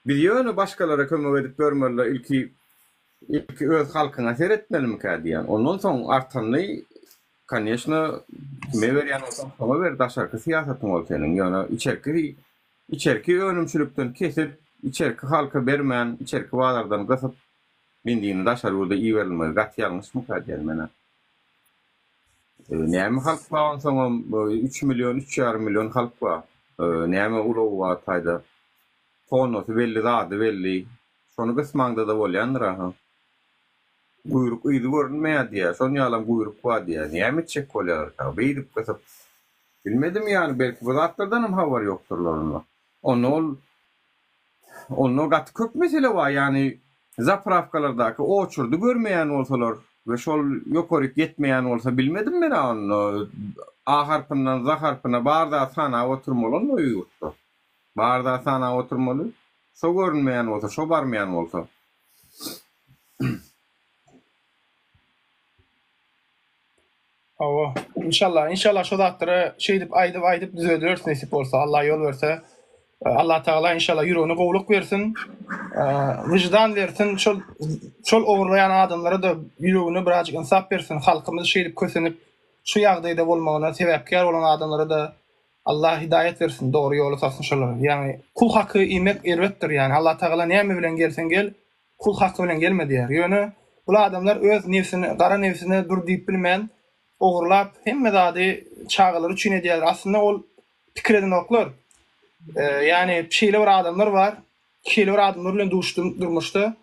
biz ýöne başgalara kömek edip ýörmeli ilki ilki öz halkyňa seretmelimikä diýýän. Ondan soň artanyny Koneçno kime berýän bolsaň şoňa ber daşarky syýasatyň ol seniň ýöne içerki içerki önümçilikden kesip içerki halka bermän içerki bazardan gysyp benzini daşary ýurda iberilmegi gaty ýalňyşmyka diýen menä. Näme halk bar onsoňam üç million üç ýarym million halk bar näme ulagy bar taýda tonnasy belli zady belli şony gysmaňdada bolýandyr aha. Guýruk yzy görünmeýär diýýär. Şon ýalam guýruk bar diýýär. Näme etjek bolýarka? Beýdip gysyp. Bilmedim ýany belki bu zatlardanam habary ýokdurlar onda. Onda ol onda gaty köp mesele bar ýany zaprawkalardaky oçurdy görmeýän bolsalar we şol ýokaryk ýetmeýän bolsa bilmedim menä onda A harpyndan Z harpyna bar zat sanap oturmaly onda ýurtda. Bar zat sanap oturmaly. Şo görünmeýän bolsa, şo barmaýan bolsa. Hawa. Inşallah, inşallah şo zatlary şeýdip aýdyp aýdyp düzedileris nesip bolsa, Allah ýol berse. Allah Tagala inşallah ýüregine gowulyk bersin. Wyždan bersin. Şol şol ogurlaýan adamlara-da ýüregine birazjyk ynsap bersin. Halkymyz şeýdip kösenip şu ýagdaýda bolmagyna sebäpkär bolan adamlara-da Allah hidaýat bersin, dogry ýola salsyn şolary. Ýagny kul haky iýmek erbetdir. Ýagny Allah Tagala näme bilen gelseň gel, kul haky bilen gelme diýýär. Ýöne bul adamlar öz nebsini, gara nebsine dur diýip bilmän, ogurlap hemme zady çagalary üçin edýärler. Aslynda ol pikir edenoklar. Ýagny şeýle bir adamlar bar, şeýle bir adamlar bilen duşdum durmuşda.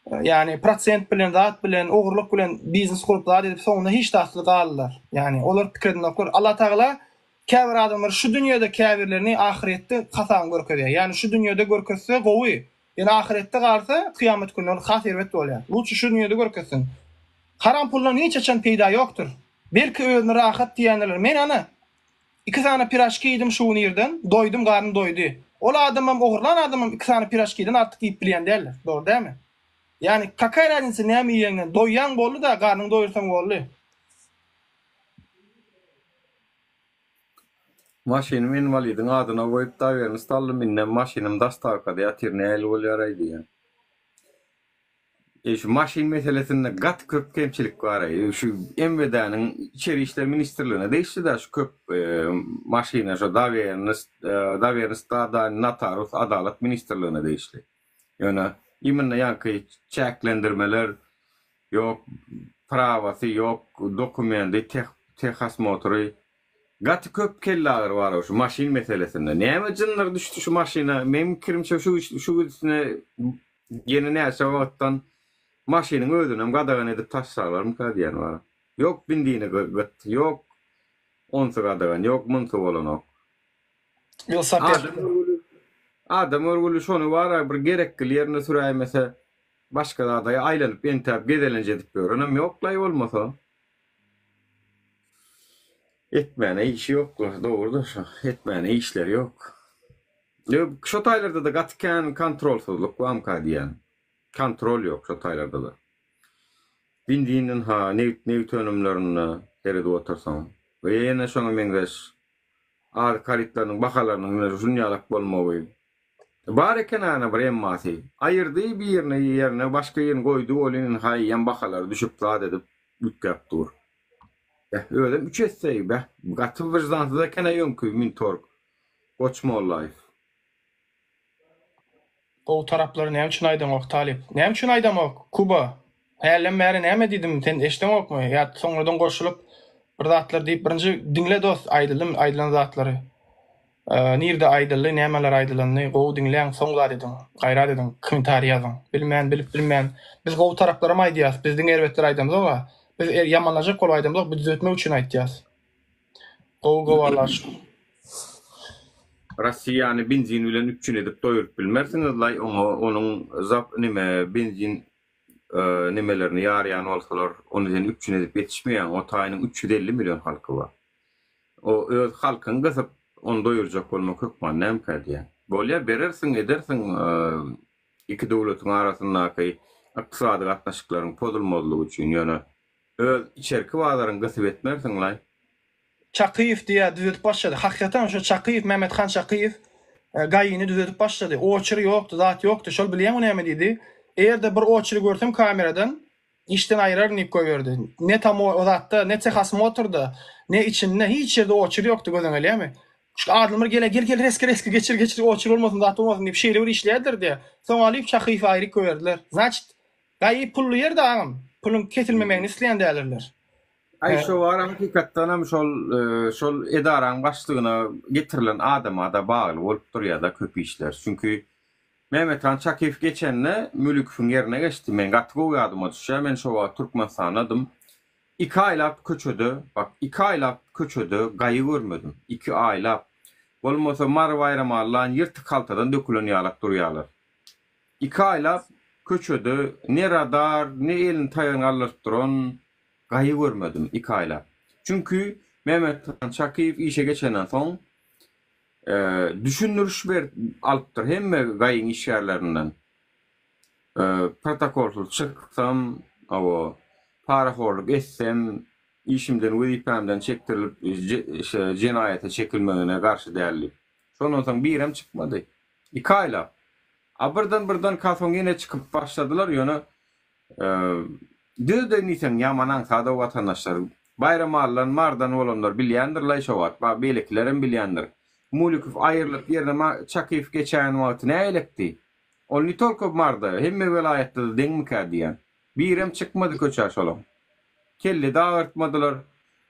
Ýagny prosent bilen zat bilen ogurlyk bilen biznes gurup zat edip soňunda hiç zatsyz galdylar. Ýagny olar pikir edenoklar. Allah Tagala käbir adamlary şu dünýede käbirlerini ahyretde hasabyny görkezýär. Ýagny şu dünýede görkezse gowy. Ýöne ahyretde galsa kyýamat günü ol has erbet bolýar. Lutçy şu dünýede görkezsin. Haram puldan hiç haçan peýda ýokdur. Belki özüni rahat diýýändirler. Men ana Iki sany piraşki iýdim şu gün irden, doýdum garnym doýdy. Ol adamam ogurlan adamam iki sany piraşkiden artyk iýip bilýän däldir. Dogry dälmi? Ýagny kakaý raznica näme iýeňden, doýýaň boldy-da, garnyňy doýursaň boldy. Maşynym inwalidiň adyna goýup dawernost aldym indem maşynym dastawkada ýatyr nähili bolýaraý diýýän. Eý şu maşyn meselesinde gaty köp kemçilik bar eý şu MWD-niň içeri işler ministrligine degişli-dä şu köp maşyna şo dawernost dawernost da notarius adalat ministrligine degişli. Ýöne imенно ýaňky çäklendirmeler ýok prawasy ýok dokumendi teh tehosmotry gaty köp kellagyry bar şu maşyn meselesinde. Näme jynlar düşdi şu maşyna meň pikirimçe şu şu gidişine Ýene näçe wagtdan maşynyň özünem gadagan edip taşlarlarmyka diýýän bar. Ýok bindini gyt, ýok onsy gadagan, ýok munsy bolanok. Welosiped. Adam görgüli, adam görgüli şony bar-a bir gerekgili ýerine süräýmese başga zada aýlanyp entäp gezelenç edip ýörenem ýok-laý bolmasa. Etmäne işi ýok-la, dogry-da şo, etmäne işleri ýok. Ýok, şo taýlarda-da gaty kän kontrolsyzlyk bamka diýýän. Kontrol ýok şo taýlarda-da. Benzin ynha, nebit, nebit önümlerinde seredip otursaň. We ýene şoňa meňzeş azyk harytlarynyň bahalarynyň ine şunýalak bolmagy. Bar eken ana bir emmasy. Aýyrdy birini ýerine başga birini goýdy welin ynha eýýäm bahalary düşüp zat edip üýtgäp dur. Beh, özem üç esse, beh, gaty wyždansyz eken-aý öňki Mintorg. Goç Mollaýew. Gowy taraplary näme üçin aýdaňok talyp? Näme üçin aýdamok Kuba? Hälden bäri näme diýdim sen eşdeňokmy? Ýa soňradan goşulyp bir zatlar diýip birinji diňle dost aýdyldym aýdylan zatlary. Nirde aýdyldy nämeler aýdylanyny gowy diňläň soň zat ediň gaýrat ediň kommentariý ýazyň bilmän bilip bilmän biz gowy taraplaram aýdýas biz diňe erbetleri aýdamzok-a biz ýamanlajak bolup aýdamzok biz düzetmek üçin aýtýas. Gowy gowy Allaha şükür. Rossiýany benzin bilen üpjün edip doýuryp bilmersiňizlaý oňa onuň zap nime benzin nimelerini ýarýan bolsalar ony sen üpjün edip ýetişmeýäň o taýynyň 350 million halky bar. O öz halkyňy gysyp ony doýurjak bolmak hökman nämkä diýýän. Bolýa berersiň edersiň iki döwletiň arasyndaky ykdysady gatnaşyklaryň pozulmazlygy üçin ýöne öz içerki bazaryňy gysyp etmersiňlaý. Çakyýew diýýär düzedip başlady. Hakykatan şo Çakyýew Mehmethan Çakyýew GAI-ni düzedip başlady. Oçeri ýokdy, zat ýokdy. Şol bilýäňmi näme diýdi? Eger-de bir oçeri görsem kameradan işden aýyraryn diýip goýberdi. Ne tamo o zatda, ne tehosmotrda, ne içinde hiç ýerde oçeri ýokdy gözüňe gelýärmi? Şu adamlar gele gel gel reski reski geçir geçir oçer bolmasyn zat bolmasyn diýip şeýle bir işleýärdiler diýýär. Soň alyp Çakyýewi aýryp goýberdiler. Znaçit GAI pully ýerde agam. Puluň kesilmemegini isleýän dälirler. Aý şo bar hakykatdanam şol şol edaraň başlygyna getirilen adamada bagly bolup durýada köp işler. Çünki Mehmethan Çakyýew geçende Mülükowyň ýerine geçdi. Men gaty gowy ýadyma düşýär. Men şo wagt Türkmenistandadym. Iki aýlap köçede, bak iki aýlap köçede gaýy görmedim. Iki aýlap. Bolmasa Mary Baýramalydan ýyrtyk haltadan dökülen ýalak durýalar. Iki aýlap köçede ne radar, ne elini taýagyny galdyryp duran gaýy görmedim iki aýlap. Çünki Mehmethan Çakyýew işe geçenden soň düşündiriş berip alypdyr hemme gaýyň işgärlerinden. Protokolsyz çyksam, hawa, parahorluk etsem, işimden, wezipämden çekdirilip jenaýata çekilmegine garşy däl diýip. Şondan soň birem çykmady. Iki aýlap. A birden birden kasoň ýene çykyp başladylar ýöne düzde diýseň ýaman aňsat o watandaşlar. Baýramalydan Mardan bolanlar bilýändirlaý şo wagt ba beýlekilerem bilýändir. Mulikow aýrylyp ýerine Çakyýew geçäýen wagty näelekdi? Ol ne tolko Marda hemme welaýatda-da deňmikä diýýän. Birem çykmady köçä şolaň. Kelle-de agyrtmadylar.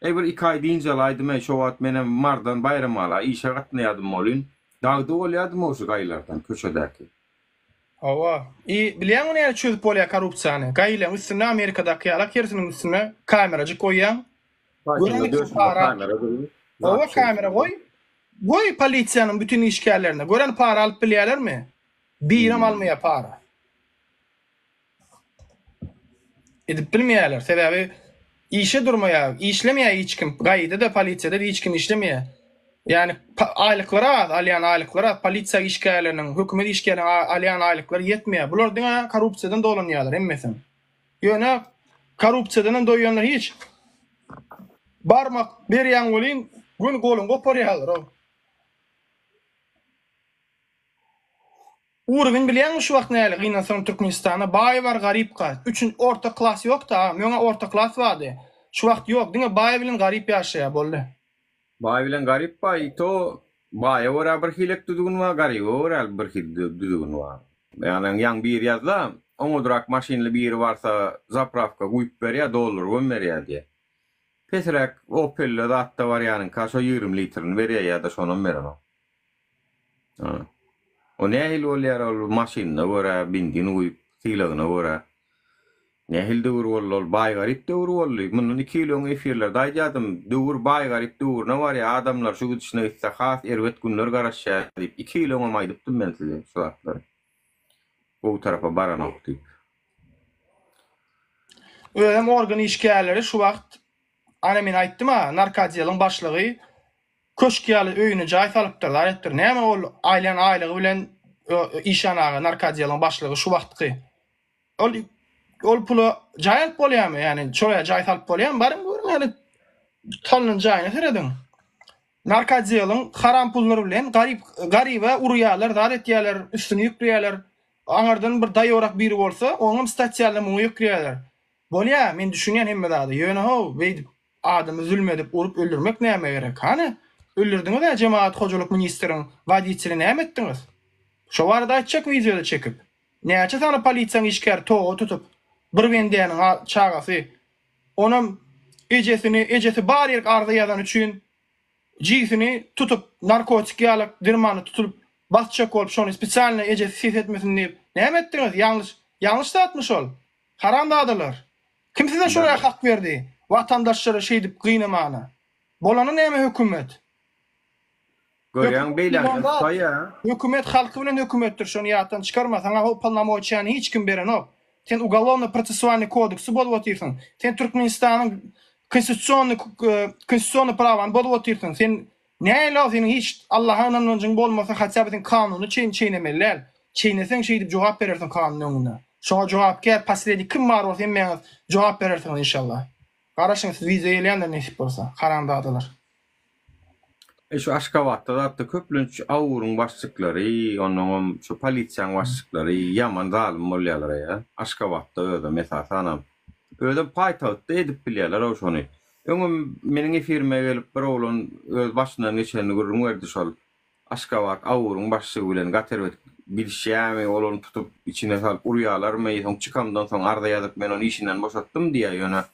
Eý bir iki aý dynç alaýdym-eý, şo wagt menem Mardan Baýramala işe gatnaýadym welin, dagda bolýadym-ow şu gaýylardan, köçedäki. Hawa. I bilýäňmi nädip çözüp bolýar korrupsiýany? Gaýylaň üstünde Amerikadaky ýalak hersiniň üstüne kamerajyk goýýaň. Paýtagtda döşünde kamera durýar. Hawa kamera goý. Goý polisiýanyň bütin işgärlerine. Gören para alyp bilýärlermi? Birem almaýar para. Edip bilmeýärler. Sebäbi işe durmaýar, işlemeýär hiç kim. GAI-de-de, polisiýada-da hiç kim işlemeýär. Ýagny aýlyklary az, alýan aýlyklary az. Polisiýa işgärleriniň, hökümet işgärleriniň alýan aýlyklary ýetmeýär. Bular diňe korrupsiýadan dolanýarlar hemmesem. Ýöne korrupsiýadan hem doýanlar hiç. Barmak berýäň welin, göni goluňy goparýarlar-ow. Uruwin bilýäňmi şu wagt näli gynansaňam Türkmenistanda baý bar garyp bar üçün orta klas ýokda agam öňä orta klas bardy şu wagt ýok diňe baý bilen garyp ýaşaýa boldy. Baý bilen garyp bar i to baýa görä bir hilek düzgün bar garyba görä bir hili düzgün bar. Ýagny ýaňy biri ýazda oňadrak maşynly biri barsa zaprawka guýup berýä doldurybam berýä diýä. Pesräk opelde zatda barýanyňka şo 20 litrini berýä ýa-da şonam berenok. O nähili bolýar ol maşynyna görä, benzin guýup, sylagyna görä. Nähili döwür boldy ol? Baý-garyp döwri boldy. Mundan iki ýyl öň efirlerde aýdýardym, döwür baý-garyp döwrüne barýar, adamlar şu gidişine gitse has erbet günler garaşýar diýip, iki ýyl öňem aýdypdym men size şu zatlary. Gowy tarapa baranok diýip. Özem organ işgärleri şu wagt, ana men aýtdym-a, narkoodeliň başlygy Köşk ýaly öýüne jaý salypdyr, zat edipdir. Näme ol aýlan aýlygy bilen Işan aga narkoodeliň başlygy şu wagtky. Ol ol pula jaý alyp bolýarmy? Ýani şolara jaý salyp bolýarmy? Baryň görüň ýani salynan jaýyna serediň. Narkoodeliň haram pullary bilen garyp garyba urýarlar, zat etýärler, üstüni ýükleýärler. Aňardan bir daýawrak biri bolsa, onuňam statýalyny muňa ýükleýärler. Bolýa, men düşünýän hemme zada. Ýöne how, beýdip adamy zulm edip urup öldürmek nämä gerek? Hany, öldürdiňiz-ä jemagat hojalyk ministriň woditeli näme etdiňiz? Şo barada aýtjak wideoda çekip. Näçe sany polisiýaň işgäri toga tutup, bir bendäniň çagasy, onam ejesini, ejesi bar ýerik arza ýazany üçin jigisini tutup narkotik ýaly dermana tutulyp basjak bolup şony spesialno ejesi ses etmesin diýip näme etdiňiz? Ýalňyş, ýalňyş zatmy şol? Haramzadalar! Kim size şolara hak berdi, watandaşlary şeýdip gynamana? Bolany näme hökümet? Görýäň beýläkden tutaýýa. Hökümet halky bilen hökümetdir şony ýatdan çykarma saňa o polnomoçiýany hiç kim berenok. Sen ugalowno prosesualnyý kodeksi bozup otyrsyň. Sen Türkmenistanyň konstitusionnyý konstitusionnyý prawany bozup otyrsyň. Sen nähili seniň hiç Allaha ynanmanjyň bolmasa hatýa by sen kanuny çeýnemeli däl. Çeýneseň şeýdip jogap berersiň kanunyň öňünde. Şoňa jogapkär posrednik kim bar bolsa hemmäňiz jogap berersiňiz inşallah. Garaşyň siz wideo gelýändir nesip bolsa. Haramzadalar. E şu Aşgabatda zatda köplenç AUR-yň başlyklary, onnoňam şu polisiýaň başlyklary ýaman zalym bolýalar eýa. Aşgabatda özem esasanam. Özem paýtagtda edip bilýäler-ow şony. Öňem meniň efirime gelip bir oglan öz başyndan geçenini gürrüň berdi şol Aşgabat AUR-yň başlygy bilen gaty erbet gidişýämi, ol ony tutup içine salyp urýalarmy, soň çykamdan soň arza ýazyp men ony işinden boşatdym diýýä ýöne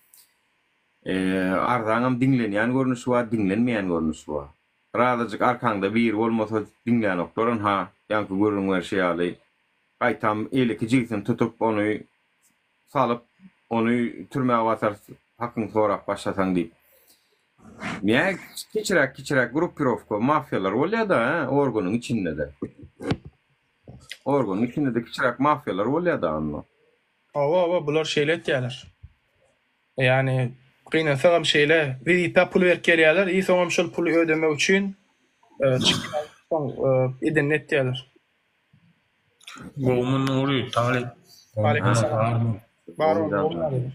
Arzaňam diňlenýän görnüşi bar, diňlenmeýän görnüşi bar. Birazajyk arkaňda biri bolmasa diňlänoklar ynha, ýaňky gürrüň berşi ýaly. Gaýtam eliki jigisini tutup ony salyp, ony türmä basarys hakyňy sorap başlasaň diýip. Nä kiçiräk-kiçiräk gruppirowka, mafiýalar bolýa-da, hä, organyň içinde-de. Organyň içinde-de kiçiräk mafiýalar bolýa-da onda. Hawa, hawa, bular şeýle etýäler. Ýagny gynansagam şeýle wezipä pul berip gelýärler i soňam şol puly ödemek üçin çykýar soň edenini etýärler. Gowumy Nury talyp. Aleyküm salam. Bar ol gowy ýagdaýlar.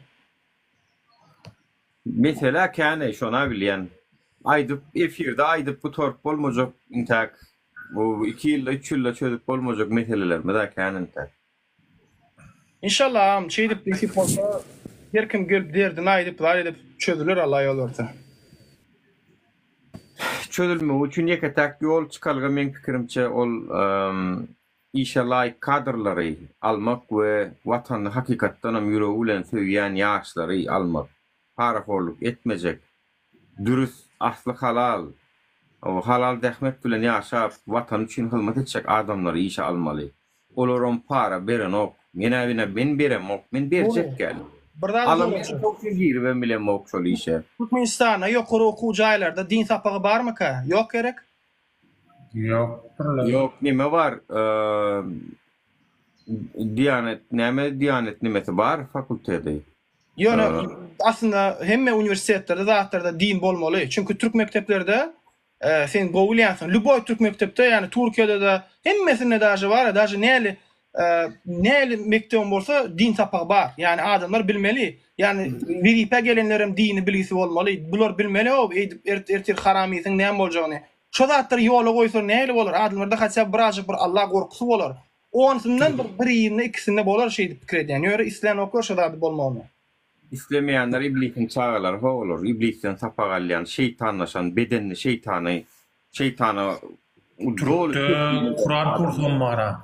Mesele kän-eý şona bilýän. Aýdyp efirde aýdyp gutaryp bolmajak intäk bu iki ýylda üç ýylda çözüp bolmajak meselelerimiz-ä kän intäk. Inşallah agam şeýdip nesip bolsa her kim gelip derdini aýdyp zat edip çözüler Allah ýol berse. Çözülmegi üçin ýeke täk ýol çykalga meň pikirimçe ol işe laýyk kadrlary almak we watanyny hakykatdanam ýüregi bilen söýýän ýaşlary almak parahorluk etmejek Dürüst, asly halal, halal zähmet bilen ýaşap, Watany üçin hyzmat etjek adamlary işe almaly. Olaram para berenok. Menä bina men beremok. Men berjek däl. Bir zady Alamok sorajak. üçin giribem bilemok şol işe. Türkmenistanda ýokary okuw jaýlarda din sapagy barmyka? Ýok gerek? Ýokdurlar. Ýok neme bar Diýanet näme Diýanet nemesi bar fakultedi. Ýöne aslynda hemme uniwersitetlerde zatlarda din bolmaly. Çünki türk mekdeplerde sen gowy bilýänsiň. Lýuboý türk mekdepde ýani Türkiýede-de hemmesinde daže bar, daže näli näli mekdebem bolsa din sapagy bar. Ýani adamlar bilmeli. Ýani wezipä gelenlerem dini bilgisi bolmaly. Bular bilmeli how eýdip ertir haram iýseň näme boljagyny. Şo zatlary ýola goýsa nähili bolar? Adamlarda haçan birazjyk bir Allah gorkusy bolar. Onusyndan bir birinde ikisinde bolar şeýdip pikir edýän. Ýöne islänoklar şo zady bolmagyny. Islemeýänler iblisiň çagalary ho olar iblisden sapak alýan şeýtanlaşan bedenini şeýtany şeýtana doly Türkde teslim eden Kuran adamlar. kursam bara.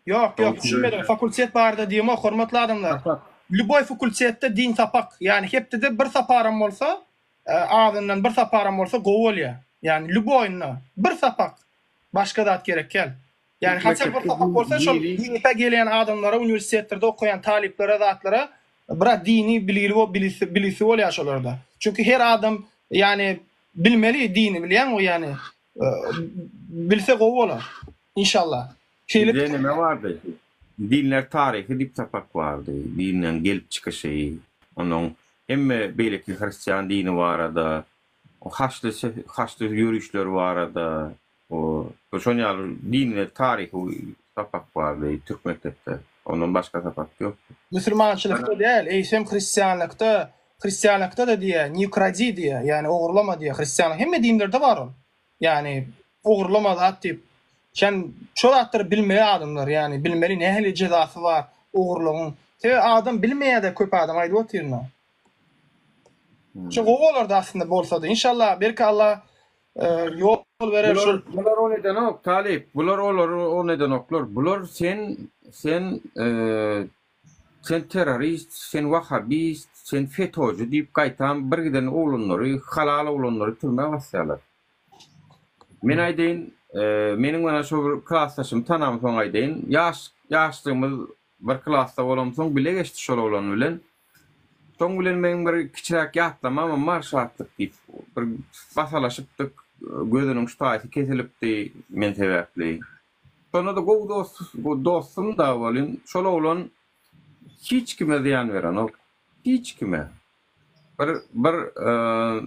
Ýok ýok düşünmedim fakultet barada diýemok hormatly adamlar. Lýuboý fakultetde din sapak ýani hepdede bir saparam bolsa azyndan bir saparam bolsa gowy bolýa. Ýani lýuboýynda bir sapak başga zat gerek däl. Ýani haçan bir sapak bolsa şol wezipä gelýän adamlara uniwersitetlerde okaýan talyplara zatlara biraz dini bilgili bilgisi bilgisi bolýar şolarda. Çünki her adam ýani bilmeli dini bilýäňmi ýani bilse gowy bolar. Inşallah. Şeýle Bizde neme bardy? Dinler taryhy diýip sapak bardy. Dinleň gelip çykyşy, onuň hemme beýleki hristian dini barada, haçly haçly ýörişler barada, O şon ýaly din we taryhy sapak bardy türk mekdepde. Ondan başga sapak ýokdy. Musulmançylykda däl, eýsem hristianlykda, hristianlykda-da diýýär, ne ukradi diýýär, ýagny ogurlama diýýär. Hristianlyk hemme dinlerde bar ol. Ýagny ogurlama zat diýip. Sen şo zatlary bilmeli adamlar, ýagny bilmeli nähili jezasy bar ogurlygyň. Sebäbi adam bilmeýär-de köp adam aýdyp otyryn-a. Şo gowy bolardy aslynda bolsady. Inşallah belki Allah Ýol berer şol. Bular ony edenok talyp. Bular olary ony edenoklar. Bular sen sen sen terrorist, sen wahabist, sen FETÖ-ci diýip gaýtam bir giden oglanlary, halal oglanlary türmä basýarlar. Men aýdaýyn, meniň mana şo bir klasdaşymy tanamsoň aýdaýyn. Ýaş ýaşlygymyz Bir klasda bolamsoň bile geçdi şol oglan bilen. Şoň bilen meň bir kiçiräk ýatlamamam bar şatlyk diýip. Bir basalaşypdyk. gözüniň şu taýsy kesilipdi men sebäpli. Şonda-da gowy dost dostum-da welin, şol oglan hiç kime zyýan berenok. Hiç kime. Bir bir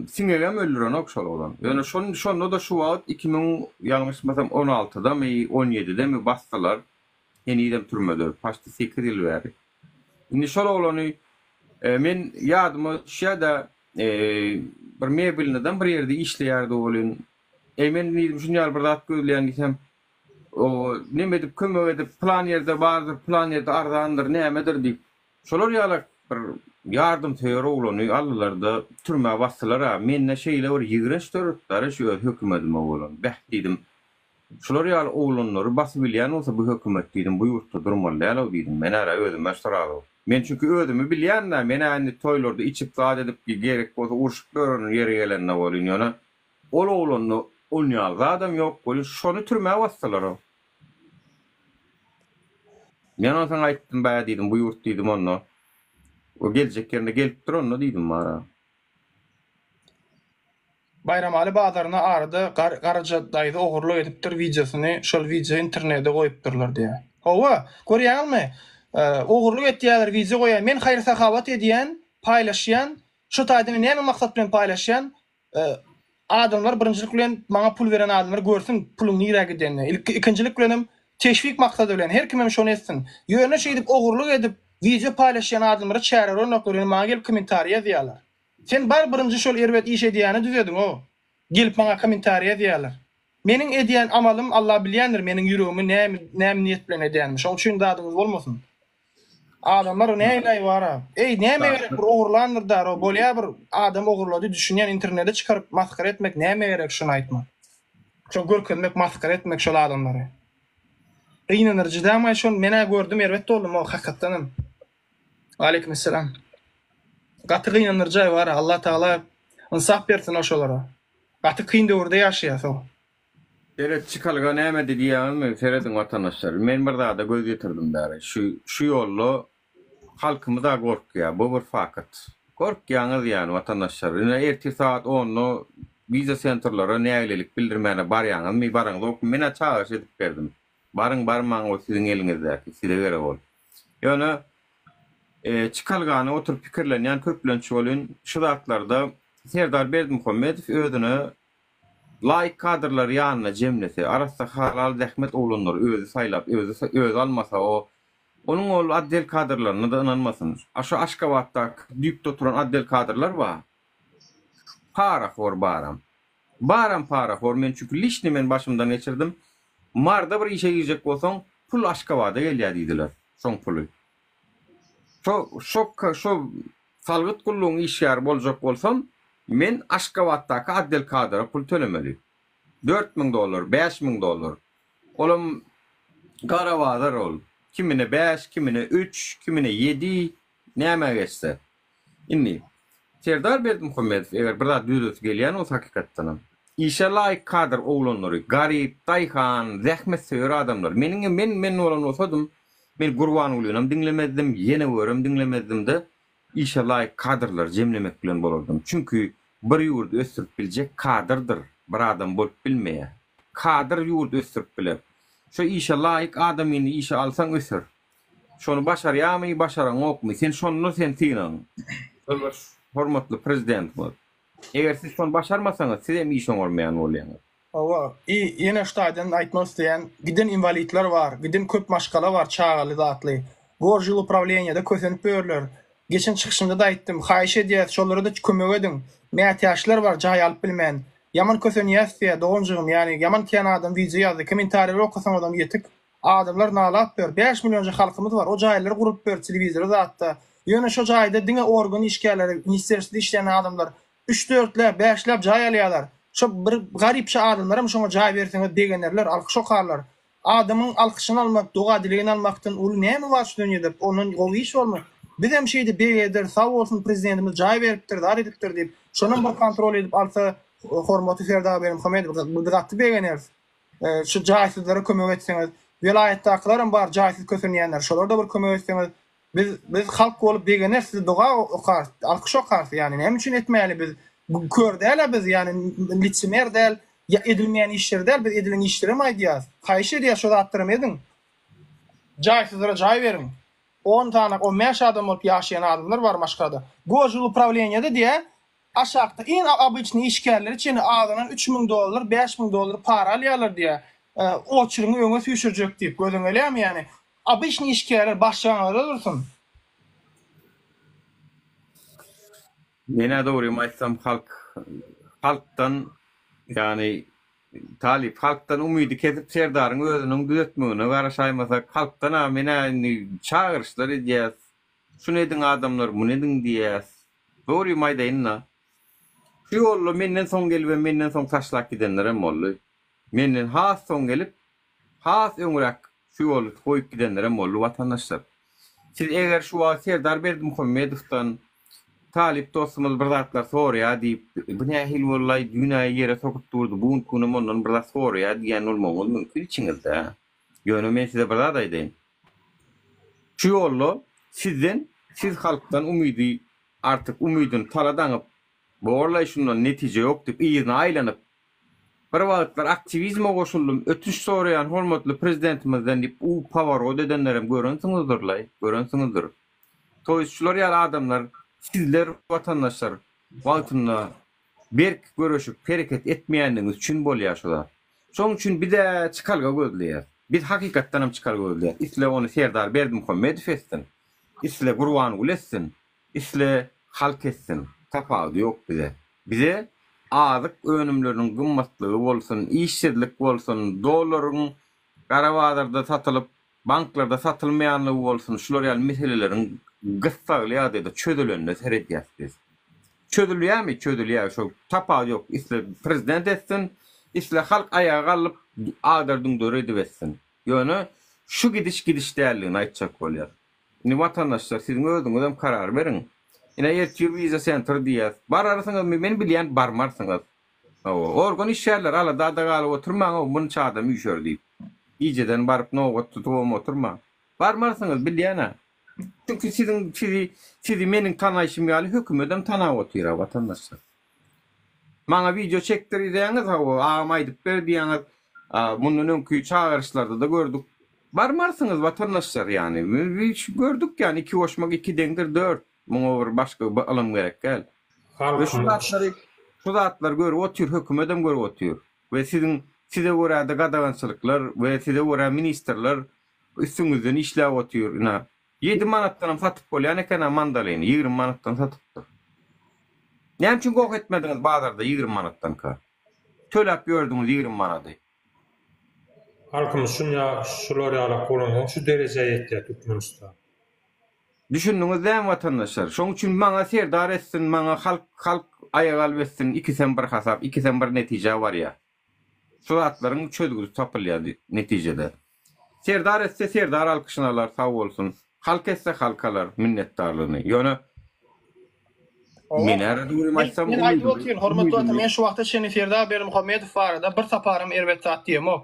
siňegem öldürenok şol oglan. Ýöne şon şonda-da şu wagt 2000 ýalňyşmasam 16-damy, 17-demi basdylar. Henizem türmede. Paçti 8 ýyl bäri. Indi şol oglany men ýadyma düşýär-de, bir mebelnydan bir ýerde işleýärdi welin, Eý men diýdim şuny ýaly bir zat gözleýän diýsem, o neme edip kömek edip pylan ýerde bardyr, pylan ýerde arzandyr, nämedir diýip, şolar ýalak bir ýardamsöýer oglany aldylar-da türmä basdylar-a. Mende şeýle bir ýigrenç döretdiler şu öz hökümetime bolan. Beh diýdim, şular ýaly oglanlary basybilýän bolsa bu hökümet diýdim, bu ýurtda durmaly däl-ow diýdim. Men-ä özüme şyrazow. Men çünki özümi bilýän-dä, men-ä indi toýlarda içip zat edip gerek bolsa urşup ýörerin ýeri gelende welin, ýöne Ol oglanda on ýaly zadam ýok welin şony türmä basdylar-ow. Men onsoň aýtdym, bä diýdim, bu ýurt diýdim onda. O geljek ýerine gelipdir onda diýdim bara. Baýramaly bazaryna arada Garaja daýza ogurlyk edipdir wideosyny şol wideo internede goýupdyrlar diýýär. Hawa, görýäňizmi? Ogurlyk etýärler wideo goýýar. Men haýyr-sahawat edýän, paýlaşýan. Şo taýda men näme maksat bilen paýlaşýan? Adamlar birinjilik bilen maňa pul beren adamlar görsün puluň nirä gidenini. Ilki ikinjilik bilenem teşwik maksady bilen her kimem şony etsin. Ýöne şeýdip ogurlyk edip wideo paýlaşýan adamlara çäre görenoklar ýöne maňa gelip kommentariý ýazýarlar. Sen bar birinji şol erbet iş edýäni düzediň-ow. Gelip maňa kommentariý ýazýarlar. Meniň edýän amalym Allah bilýändir meniň ýüregimi näme näme niýet bilen edýänimi. Şoň üçin zadyňyz bolmasyn. Adamlar nähili bara. Eý näme gerek bir ogurlandyr daro bolýa bir adam ogurlady düşünýän internede çykaryp masgara etmek näme gerek şuny aýtma. Şo görkezmek masgara etmek şol adamlary. Gynandyryjy dämaý şol menä gördüm erbet boldum o hakykatdanam. Aleykümselam. Gaty gynandyryjy bara Allah Tagala ynsap bersin o şolara. Gaty kyn döwürde ýaşaýas o. Seret çykalga nämedi diýýäňizmi serediň watandaşlar men bir zada göz ýetirdim bäri şu şu ýolda halkymyza gorkýa bu bir fakat gorkýaňyz ýany watandaşlar ine ertir sagat onda wiza sentrlara nägilelik bildirmäne barýaňyzmy baraňzokmy menä çagyryş edip berdim baryň barmaň ol siziň eliňizdäki size gerek ol ýöne çykalgany oturyp pikirlenýän köplenç welin şu zatlarda Serdar Berdimuhamedow özüne Laýyk kadrlary ýanyna jemlese, arassa halal zähmet oglanlary özi saýlap, özi özi almasa o onuň ol otdel kadrlaryna-da ynanmasyn. A şu Aşgabatdaky düýpde oturan otdel kadrlar bar. Parahor baram. Baram parahor men çünki liçni men başymdan geçirdim. Marda bir işe girjek bolsaň pul Aşgabada gelýär diýdiler. Şoň puly. Şo şo şo salgyt gullugyň işgäri boljak bolsam, men Aşgabatdaky otdel kadra pul tölemeli. 4000 dollar, 5000 dollar. Olam gara bazar ol. Kimine bäş, kimine üç, kimine ýedi, nämä geçse. Indi, Serdar Berdimuhamedow eger bir zat düzesi gelýän bolsa hakykatdanam, işe laýyk kadr oglanlary, garyp, daýhan, zähmetsöýer adamlar, meniň men men bolan bolsadym, men Gurbangulyňam diňlemezdim, ýene görem diňlemezdim-de, işe laýyk kadrlary jemlemek bilen bolardym. Çünki bir ýurdy ösdürip biljek kadrdyr, bir adam bolup bilmeýär. Kadr ýurdy ösdürip biler. Şo işe laýyk adamyny işe alsaň öser. Şony başarýarmy, başaraňokmy? Sen şonda sen synagyň. Şol bir hormatly prezidentimiz. Eger siz şony başarmasaňyz, siz hem iş oňarmaýan bolýaňyz. Hawa, i ýene şu taýdan aýtmak isleýän, giden inwalidler bar, giden köp maşgala bar çagaly zatly. Gorjil uprawleniýede kösenip ýörler. Geçen çykyşymda-da aýtdym, haýyş edýäs, şolara-da kömek ediň. Mätäçler bar jaý alyp bilmän. Ýaman kösenýäs diýýär doganjygym, ýani ýaman kän adam wideo ýazdy, kommentariýalary okasaňyzam ýetik. Adamlar nalap ýör. Bäş millionja halkymyz bar. O jaýlar gurup ber telewizory zatda. Ýöne şo jaýda diňe organ işgärleri, ministerstwda işleýän adamlar üç-dörtläp, bäşläp jaý alýarlar. Şo bir garypja adamlaram şoňa jaý berseňiz begenerler, alkyş okarlar. Adamyň alkyşyny almak, doga-dilegini almakdan uly näme bar şu dünýede? Ondan gowy iş bormy? Bizem şeýdip begendir, sag bolsun prezidentimiz jaý beripdir, zat edipdir diýip, şonam bir kontrol edip alsa hormatly Serdar Berdimuhamedow biz gaty begeneris. Şu jaýsyzlara kömek etseňiz, welaýatdakylaram bar jaýsyz kösenýänler, şolara-da bir kömek etseňiz, biz biz halk bolup begeneris, size doga okarys, alkyş okarys, ýagny näme üçin etmäli biz, kör däl-ä biz, ýagny lisemer däl. Ýa edilmeýän işleri däl, biz edilen işlerem aýdýas. Haýyş edýäs şo zatlaram ediň. Jaýsyzlara jaý beriň. On sany, on bäş adam bolup ýaşaýan adamlar bar maşgalada. Gožulupravleniýede diýä, aşakda iň obyçnyý işgärleri çenli azyndan 3000 dollar, 5000 dollar para alýarlar diýä. Oçeriňi öňe süýşürjek diýip, gözüň gelýärmi ýani? Obyçnyý işgärler başlygyňyzda dursun. Menä dogrymy aýtsam halk halkdan ýagny talyp halkdan umydy kesip Serdaryň özüniň düzetmegine garaşaýmasak halkdan-a menä indi çagyryşlar edýäs şuny ediň adamlar muny ediň diýýäs dogrymy aýdaýynda şu ýolda menden soň gelibem menden soň taşlap gidenlerem boldy menden has soň gelip Has öňräk şu ýoly goýup gidenlerem boldy watandaşlar. Siz eger şu wagt Serdar Berdimuhamedowdan talyp dostumyz bir zatlar soraýar diýip, bu nähili boldy-aý, düýn-ä ýere sokup durdy, bu günki günem ondan bir zat soraýar diýýän bolmagyňyz mümkin içiňizde. Ýöne men size bir zat aýdaýyn. Şu ýolda sizden, siz halkdan umydy artyk umydyny tala daňyp, borlaý şundan netije ýok diýip yzyna aýlanyp, Bir wagtlar aktiwizme goşuldym, ötünç soraýan hormatly Prezidentimizden diýip u pawarot edenlerem görensiňizdirlaý, görensiňizdir. Toýs şular ýaly adamlar sizler watandaşlar wagtynda berk göreşip hereket etmeýändigiňiz üçin bolýar şu zat. Şoň üçin bizä çykalga gözleýäs. Biz hakykatdanam çykalga gözleýäs. Isle ony Serdar Berdimuhamedow etsin, isle Gurbanguly etsin, Isle halk etsin, tapawudy ýok bize. Bize azyk önümleriniň gymmatlygy bolsun, işsizlik bolsun, dollaryň gara bazarda satylyp, banklarda satylmaýanlygy bolsun, şular ýaly meseleleriň gyssagly ýagdaýda çözülenine seredýäs biz. Çözülýärmi? Çözülýär. Şo tapawudy ýok. Isle prezident etsin, isle halk aýaga galyp, agdar-düňder edip etsin. Ýöne şu gidiş gidiş däldigini aýtjak bolýas. Indi watandaşlar siziň özüňizem karar beriň. Ine ertir wiza sentr diýýäs. Bararsyňyzmy? Men bilýän barmarsyňyz. Hawa, organ işgärleri alada-da galyp oturmaň-ow munça adam üýşer diýip. Gijeden baryp nobat tutubam oturmaň. Barmarsyňyz bilýän-ä. Çünki siziň sizi sizi meniň tanaýşym ýaly hökümetem tanap otyr-a watandaşlar. Maňa wideo çekdirýäňiz hawa agam aýdyp ber diýýäňiz. Mundan öňki çagyryşlarda-da gördük. Barmarsyňyz watandaşlar ýany gördük ýany iki goşmak iki deňdir dört muňa bir başga bir ylym gerek däl. We şu zatlary şu zatlary görüp otyr hökümetem görüp otyr we siziň size görä-de gadagançylyklar we size görä ministrler üstüňizden işläp otyr ina ýedi manatdanam satyp bolýan eken-a mandalyny 20 manatdan satypdyr. Näme üçin goh etmediňiz bazarda 20 manatdanka? Töläp ýördüňiz 20 manady. Halkymyz şunýa şular ýalak bolansoň şu derejä ýetýär Türkmenistan. Düşündiňiz dämi watandaşlar? Şoň üçin maňa serdar etsin, maňa halk halk aýak alyp etsin ikisem bir hasap, ikisem bir netijä barýar. Şu zatlaryň çözgüdi tapylýar netijede. Serdar etse serdar alkyşyny alar sag bolsun. Halk etse halk alar minnetdarlygyny. Ýöne men näre dogrymy aýtsam Men aýdyp otyryn hormatly watan men şu wagta çenli Serdar Berdimuhamedow barada bir saparam erbet zat diýemok.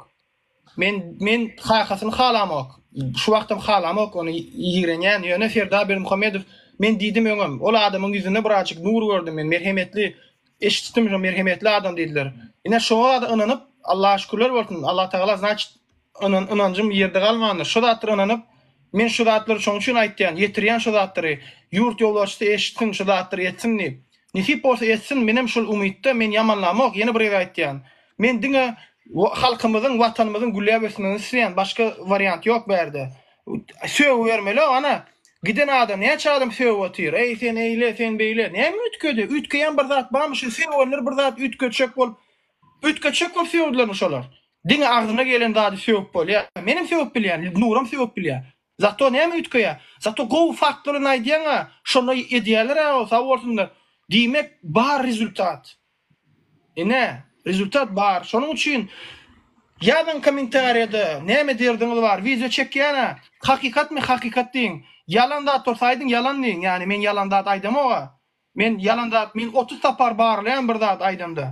Men men kakasyny halamok. Şu wagtam halamok ony ýigrenýän ýöne Serdar Berdimuhamedow men diýdim öňem ol adamyň ýüzünde birazjyk nur gördüm men merhemetli eşitdim şo merhemetli adam diýdiler. Ine şoňa da ynanyp Allaha şükürler bolsun Allatagala znaçit Ynan ynanjym ýerde galmandyr. Şo zatlara ynanyp, men şu zatlary şoň üçin aýtýan, ýetirýän şo zatlary, ýurt ýolbaşçysy eşitsin, şo zatlary etsin diýip. Nesip bolsa etsin, menem şol umytda, men ýamanlamok, ýene bir gezek aýtýan. Men diňe halkymyzyň, watanymyzyň gülläp ösmegini isleýän, başga wariant ýok bärde. Sögübermeli ana, giden adam, näçe adam sögüp otyr, eý sen eýle, sen beýle, näme üýtgedi, üýtgeýän bir zat barmy, şu sögenler bir zat üýtgetjek bolup, üýtgetjek bolup sögdülermi şolar? Diňe agzyna gelen zady sögüp bolýar. Menem sögüp bilýän, Nuram sögüp bilýär. Zato näme üýtgeýär? Zato gowy faktlaryny aýdýaň-a, şonda edýärler-ä sag bolsunlar. Diýmek, bar rezultat. Ine, rezultat bar. Şonuň üçin ýazyň kommentariýada näme derdiňiz bar, wideo çekýän-ä. Hakykatmy, hakykat diýiň. Ýalan zat bolsa aýdyň, ýalan diýiň. Ýagny men ýalan zat aýdamog-a. Men ýalan zat, men 30 sapar barlaýan bir zat aýdamda.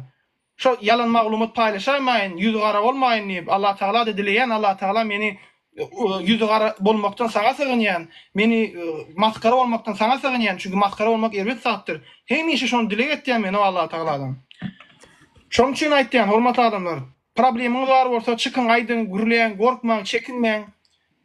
Şo ýalan maglumat paýlaşaýmaýyn, ýüzi gara bolmaýyn diýip, Allatagala-da dileýän, Allatagala meni ýüzi gara bolmakdan saňa sygynýan, meni masgara bolmakdan saňa sygynýan, çünki masgara bolmak erbet zatdyr. Hemişe şony dileg etýän men o Allatagaladan. Şonuň üçin aýtýan, hormatly adamlar, problemyňyz bar bolsa çykyň aýdyň, gürläň, gorkmaň, çekinmäň.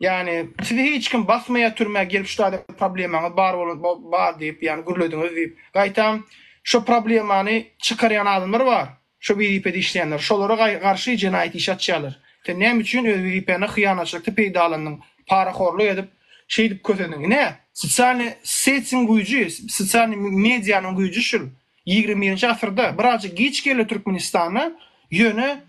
Ýagny sizi hiç kim basmaýar türmä gelip şu taýda problemaňyz bar bolan bar diýip, ýagny gürlediňiz diýip. Gaýtam şo problemany çykarýan adamlar bar. Şo wezipede işleýänler. Şolara garşy jenaýat işi açýarlar. Sen näme üçin öz wezipäňden hyýanatçylykda peýdalandyň, parahorluk edip, şeýdip kösediň. Ine, sosialnyý setiň güýji, sosialnyý medianyň güýji şul. Ýigrimi birinji asyrda, birazjyk giç geldi Türkmenistana, ýöne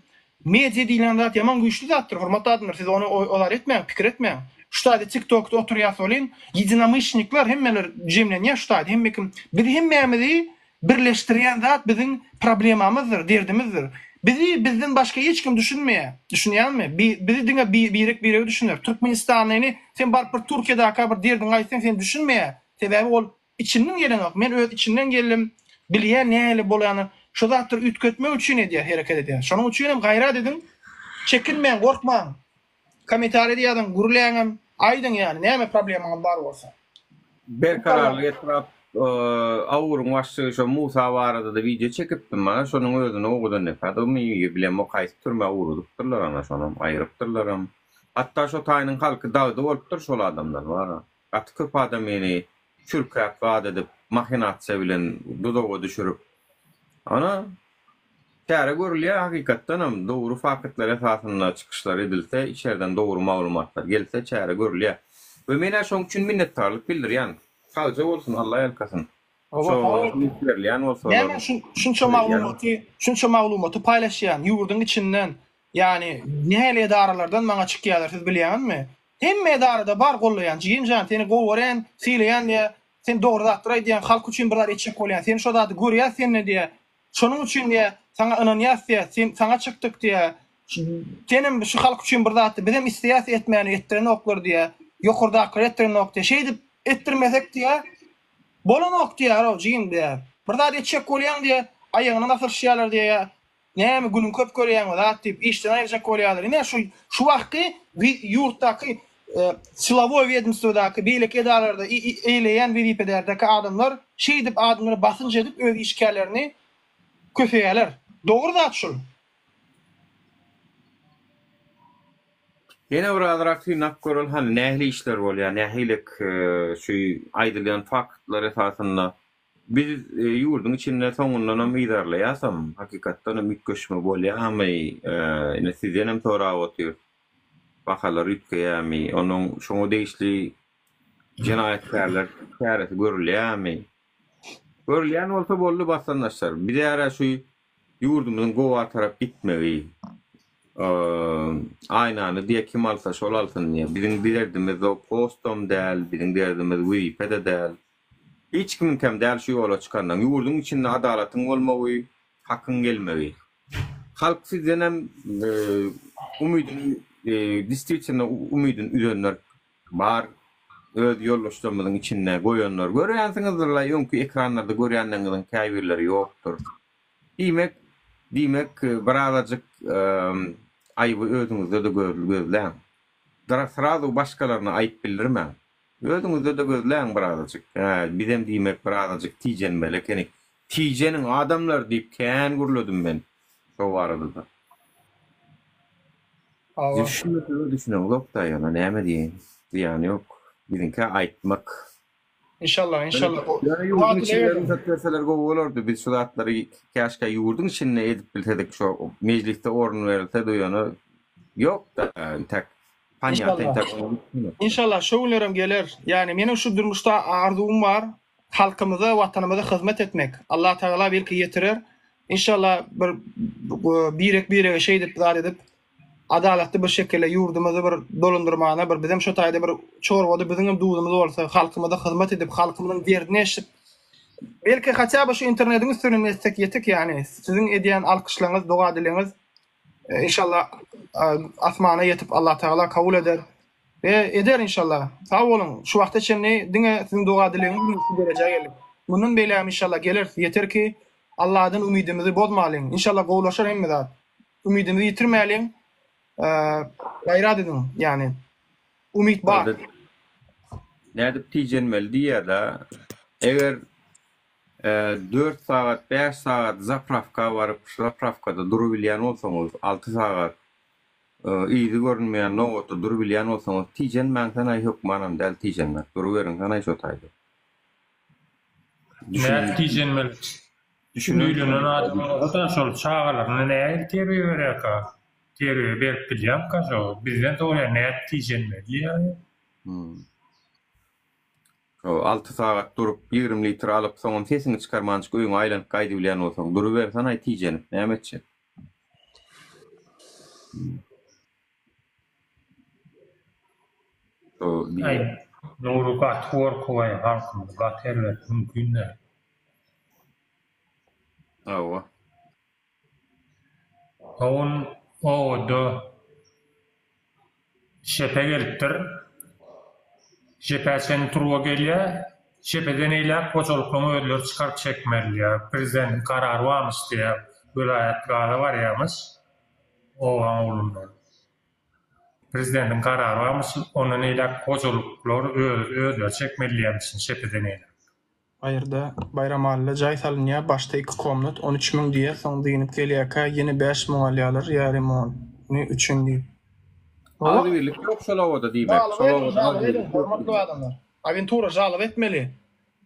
media diýlen zat ýaman güýçli zatdyr, hormatly adamlar, siz ony ozar etmäň, pikir etmäň. Şu taýda TikTokda oturýas welin, ýedinomyşlnikler hemmeler jemlenýär şu taýda, hemme kim, biz hemmämizi birleşdirýän zat biziň problemamyzdyr, derdimizdir. Bizi bizden başga hiç kim düşünmeýär. Düşünýäňmi? Bizi diňe birek-biregi düşüner. Türkmenistanlyny sen baryp bir Türkiýedaka bir derdiňi aýtsaň seni düşünmeýär. Sebäbi ol Içinden gelenok. Men öz içinden geldim. Bilýän nähili bolýanyny. Şo zatlary üýtgetmek üçin edýär, hereket edýär. Şonuň üçin hem gaýrat ediň. Çekinmäň, gorkmaň. Kommentariýada ýazyň, gürläňem, aýdyň ýany näme problemaňyz bar bolsa. Berkararlyk etrap AUR-yň başlygy şo Musa barada-da wideo çekipdim mana şonuň özüni Owadandepädemi bilemok haýsy türmä ugradypdyrlar ana şonam aýyrypdyrlaram. Hatda şo taýynyň halky dagda bolupdyr şol adamdan bara. Gaty köp adamyny çürkäp zat edip, mahinasiýa bilen duzaga düşürip, ana, çäre görülýär, hakykatdanam dogry faktlar esasynda çykyşlar edilse, içerden dogry maglumatlar gelse çäre görülýär. We men-ä şoň üçin minnetdarlyk bildirýän. Sagja bolsun, Alla ýalkasyn. Şo üns berilýän bolsa Näme şunça maglumaty, şunça maglumaty paýlaşýan ýurduň içinden, ýagny nähili edaralardan maňa çykýarlar siz bilýäňizmi? Hemme edarada bar gollaýan jigim jan seni gowy görýän sylaýan diýä sen dogry zatlar aýdýaň halk üçin bir zat etjek bolýaň sen şo zady görýäs sende diýä şonuň üçin diýä saňa ynanýas diýä sen saňa çykdyk diýä senem şu halk üçin bir zatdy bizem isleýäs etmäni etdirenoklar diýä ýokardakylar etdirenok diýä şeýdip etdirmesek diýä bolanok diýä row jigim diýä bir zat etjek bolýaň diýä aýagyňdan asylyşýarlar diýä Näme günüň köp görýäňmi zat diýip işden aýyrjak bolýarlar. Ine şu şu wagtky ýurtdaky silowoý wedomstwodaky beýleki edaralarda eýleýän wezipedärdäki adamlar şeýdip adamlara basynç edip öz işgärlerini köseýärler. Dogry zat şul. Ýene bir azrak synap göreli hany nähili işler bolýar nähilek şu aýdylýan faktlar esasynda Biz ýurduň içinde soňundanam yzarlaýasam, hakykatdanam üýtgeşme bolýamy, ine sizdenem sorap otyrys, bahalar üýtgeýärmi, onuň şoňa degişli jenaýatkärler çäresi görülýärmi? Görülýän bolsa boldy watandaşlar. Bizara şu ýurdumyzyň gowa tarap gitmegi, aýnany diýe kim alsa şol alsyn diýe. Biziň derdimiz o postam däl, biziň derdimiz wezipe-de däl. Hiç kimiňkem däl şu ýola çykanlaň. Ýurduň içinde adalatyň bolmagy, hakyň gelmegi. Halk sizdenem umydyny distwitelno umydyny üzenler bar. Öz ýoldaşlarymyzyň içinde goýanlar görýänsiňizdirlaý öňki ekranlarda görýänleriňiziň käbirleri ýokdur. Diýmek diýmek birazajyk aýby özüňizde-de gözläň. Srazu başgalaryna aýyp bildirmäň. Özüňizde-de gözläň birazajyk. Hä, bizem diýmek birazajyk tijenmeli ekenik. Tijeniň, adamlar diýip kän gürledim men şo barada-da. Hawa. Düşünmeseňiz düşüneňzok-da ýöne näme diýeýin. Zyýany ýok. Biziňkä aýtmak. Inşallah, inşallah. Ýöne ýurduň içinde rugsat berseler gowy bolardy. Biz şu zatlary käşgä ýurduň içinde edip bilsedik şo mejlisde orun berilsedi ýöne ýok-da entäk. Inşallah. Inşallah şo günlerem geler. Ýagny meniň şu durmuşda arzuwym bar. Halkymyza, watanymyza hyzmat etmek. Allah Tagala belki ýetirer. Inşallah bir birek birege şeýdip zat edip adalatly bir şekilde ýurdumyzy bir dolandyrmana bir bizem şo taýda bir çorbada biziňem duzumyz bolsa halkymyza hyzmat edip halkymyzyň derdini eşidip belki haçaba şu internetiň üstünden etsek ýetik ýagny siziň edýän alkyşlaryňyz doga dilegiňiz Inşallah asmana ýetip Allah Tagala kabul eder we eder inşallah. Sag boluň. Şu wagta çenli diňe siziň doga dilegiňiz bilen şu derejä geldik. Mundan beýlägem inşallah geleris. Ýeter ki Allahdan umydymyzy bozmalyň. Inşallah gowulaşar hemme zat. Umydymyzy ýitirmäliň. Gaýrat ediň ýagny. Umyt bar. Nädip tijenmeli diýýär-dä. Eger. 4 sagat, 5 sagat zaprawka baryp, zaprawkada durubilýän bolsaňyz, 6 sagat yzy görünmeýän nobatda durubilýän bolsaňyz, tijenmäň sanaý hökmanam däl tijenmek, duruberiň sanaý şo taýda. Nädip tijenmeli? Öýlenen adam bolsa-da şol çagalaryna nähili terbiýe berýärka? Terbiýe berip bilýärmika şo? Bizden soraýar nädip tijenmeli diýýär. Şo alty sagat durup, 20 litr alyp, soňam sesiňi çykarmanjyk öýüňe aýlanyp gaýdybilýän bolsaň, durubersene-aý tijenip, näme etjek? Aý, Nury gaty gorkuwaý halkymyz gaty erbet mümkin däl. Hawa. Howun obada şepe gelipdir. Şepä çenli turba gelýär. Şepeden eýläk hojalyklaryň özleri çykaryp çekmeli diýýär. Prezidentiň karary barmyş diýýär. Welaýat gaza barýarmyş. Obaň oglundan. Prezidentiň karary barmyş, ondan eýläk hojalyklar özleri çekmeli diýýärmişin şepeden eýläk. Baýyrda, Baýramalyda jaý salynýa başda iki komnat 13 müň diýýä soň dynyp gelýäkä ýene 5000 alýalar ýa remony üçin diýip. Agzybirlik ýok şol obada diýmek. Şol obada agzybirlik ýok. Hormatly adamlar. Agentura žaloba etmeli.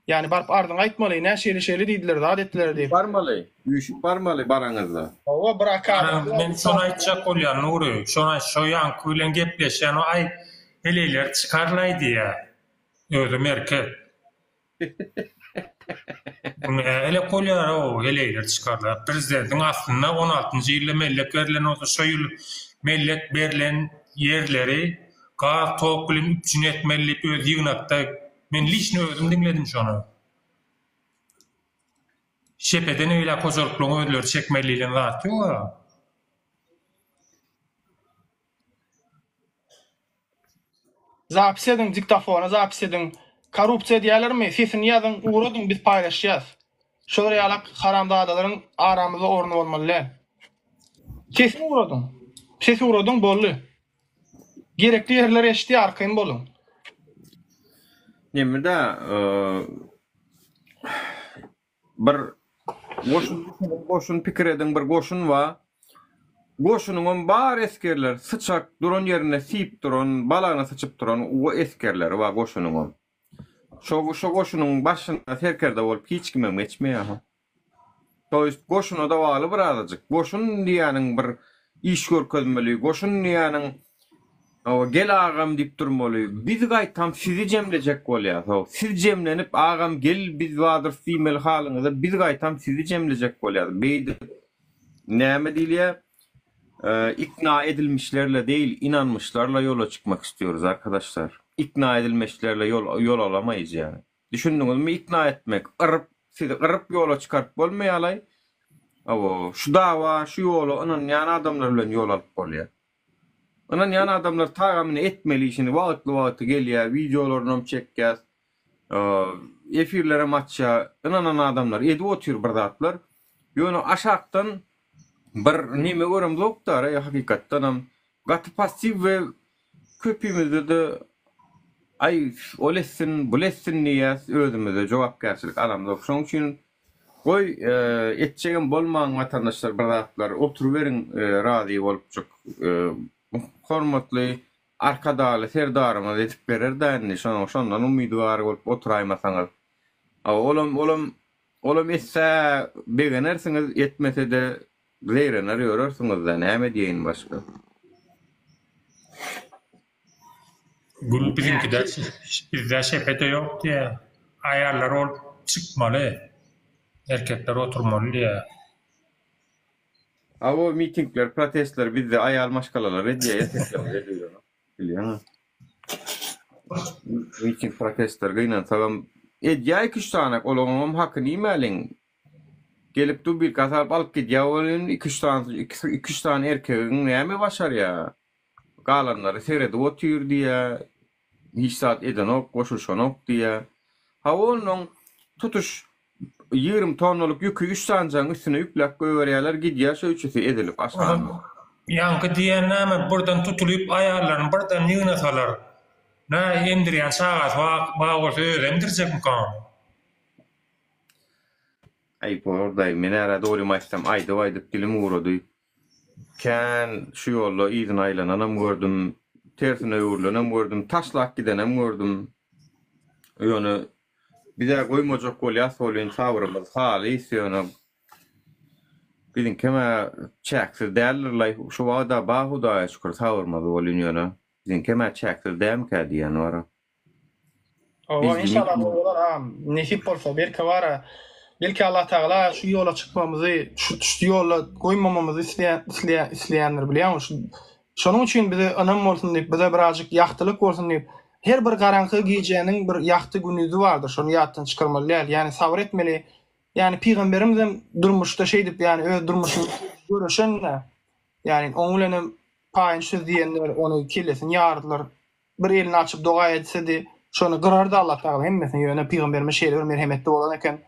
Ýagny baryp arzyňy aýtmaly, nä şeýle şeýle diýdiler, zat etdiler diýip. Barmaly, üýşüp barmaly baraňyzda. Hawa, bir akar. Men şony aýtjak bolýan Nury, şony aýt, şo ýaňky bilen gepleşýän o aý heleýleri çykarlaý diýýä. Özem erkek. Bu nähili bolýar-ow, heleýler çykarlar. Prezidentiň aslynda on altynjy ýylda mellek berlen bolsa, şo ýyl mellek berlen ýerleri gaz, tok bilen üpjün etmeli diýip öz ýygnakda men liçno özüm diňledim şony. Şepeden beýläk hojalyklaryň özleri çekmeli diýlen zat ýog-a. Zapis ediň diktofona zapis ediň. Korrupsiýa edýälermi sesini ýazyň ugradyň biz paýlaşýas. Şolar ýalak haramzadalaryň aramyzda orny bolmaly däl. Sesini ugradyň. Ses ugradyň boldy. Gerekli ýerler eşidýär arkaýyn boluň. Neme-dä Bir goşun düşüniň, goşun pikir ediň, bir goşun bar. Goşunyňam bar esgerler syçak duran ýerinde siýip duran, balagyna syçyp duran esgerleri bar goşunyňam. Şo şo goşunyň başynda serkerde bolup hiç kimem geçmeýär. To ýest goşuna-da bagly birazajyk. Goşun diýýäniň bir iş görkezmeli, goşun diýýäniň Hawa, gel agam diýip durmaly. Biz gaýtam sizi jemlejek bolýas. Hawa, siz jemlenip, agam gel biz badyrys diýmeli halyňyza biz gaýtam sizi jemlejek bolýas. Beýdip näme diýilýär? Ikna edilmişlerle değil, inanmışlarla ýola çykmak istiyoruz arkadaşlar. Ikna edilmeşlerle ýol ýol alamaýyz ýani. Düşündiňizmi ikna etmek, yryp, sizi yryp ýola çykaryp bolmaýalaý. Hawa, şu dawa, şu ýola ynanýan adamlar bilen ýol alyp bolýar. Ynanýan adamlar tagamyny etmeli işini wagtly-wagty gelýär, wideolarynam çekýär, efirlerem açýar. Ynanan adamlar edip otyr bir zatlar. Ýöne aşakdan bir neme göremzok-da, hakykatdanam gaty passiw we köpimizde-de aý ol etsin, bul etsin diýýäs, özümize jogapkärçilik alamzok. Şonuň üçin Goý, etjegem bolmaň watandaşlar bir zatlar, oturyberiň razy bolupjyk. Hormatly Arkadagly Serdarymyz edip berer-dä indi, şonuň şondan umydygary bolup oturaýmasaňyz. Olam, olam, olam etse begenersiňiz, etmese-de zeýrener ýörersiňiz-dä, näme diýeýin başga. Gül biziňkide bizde şepede ýok diýýä. Aýallar bolup çykmaly. Erkekler oturmaly diýýä. Hawa mitingler protestler bizde aýal maşgalalar edýä erkekler edilenok bilýäňä. Miting protestler gynansagam edýä iki üç sany olaňam hakyny iýmäliň. Gelip dubirka salyp alyp gidýä welin iki üç sany iki üç sany erkegiň näme başarýa. Galanlary seredip otyr diýýä, hiç zat edenok, goşulyşanok diýýä. Hawa onnoň tutuş 20 tonnalyk ýüki üç sanjagyň üstüne ýükläp goýberýärler, gidýär şo üçüsi ezilip aşagynda. Ýaňky diýen näme birden tutulyp aýallaryny birden ýygnasalar, nä emdirýän çagasy bar bolsa özi emdirjekmika ony? Aý bordaý, men ärä dogrymy aýtsam aýdyp-aýdyp dilim gurady. Kän şu ýolda yzyna aýlananam gördüm, tersine öwrülenem gördüm, taşlap gidenem gördüm. Ýöne biz-ä goýmajak bolýas welin sabrymyz halys ýöne biziňkem-ä çäksiz däldir-laý. Şu wagda bar Hudaýa şükür sabrymyz welin ýöne biziňkem-ä çäksiz dälmikä diýýän bara. Hawa inşallah gowy bolar agam. Nesip bolsa belki bara belki Allah Tagala şu ýola çykmamyzy şu şu ýolda goýmamamyzy isleýän isleýän isleýändir bilýäňmi şu şonuň üçin bize ynam bolsun diýip bize birazjyk ýagtylyk bolsun diýip her bir garaňky gijäniň bir ýagty gündizi bardyr şony ýatdan çykarmaly däl ýani sabyr etmeli ýani pygamberimizem durmuşda şeýdip ýani öz durmuşyny göreşende ýani oň bilenem paýynç söz diýenler ony kellesini ýardylar Bir elini açyp doga etsedi, şony gyrardy Allah Tagala hemmesini, ýöne pygamberimiz şeýle bir merhemetli bolan eken,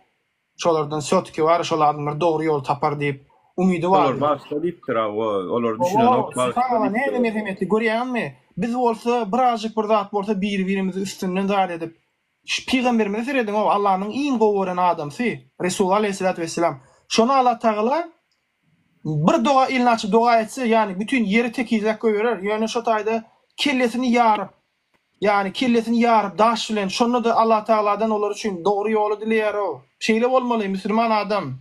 şolardan sýotki bar, şol adamlar dogry ýoly tapar diýip, umydy Olar bardy. bagyşla diýipdir hawa, olar düşünenok Hawa, bagyşla subhanallah nähili diýipdir. merhemetli, görýäňizmi? Biz bolsa birazjyk bir zat bolsa biri-birimizi üstünden zat edip, şu pygamberimize serediň-ow, Allanyň iň gowy gören adamsy, Resulullah aleýhissalatu wesselam. Şony Allah Tagala Bir doga elini açyp doga etse, ýagny bütin ýeri tekizläp goýberer, ýöne şo taýda kellesini ýaryp, ýagny kellesini ýaryp daş bilen, şonda-da Allatagaladan olar üçin dogry ýoly dileýär-ow. Şeýle bolmaly müsülman adam.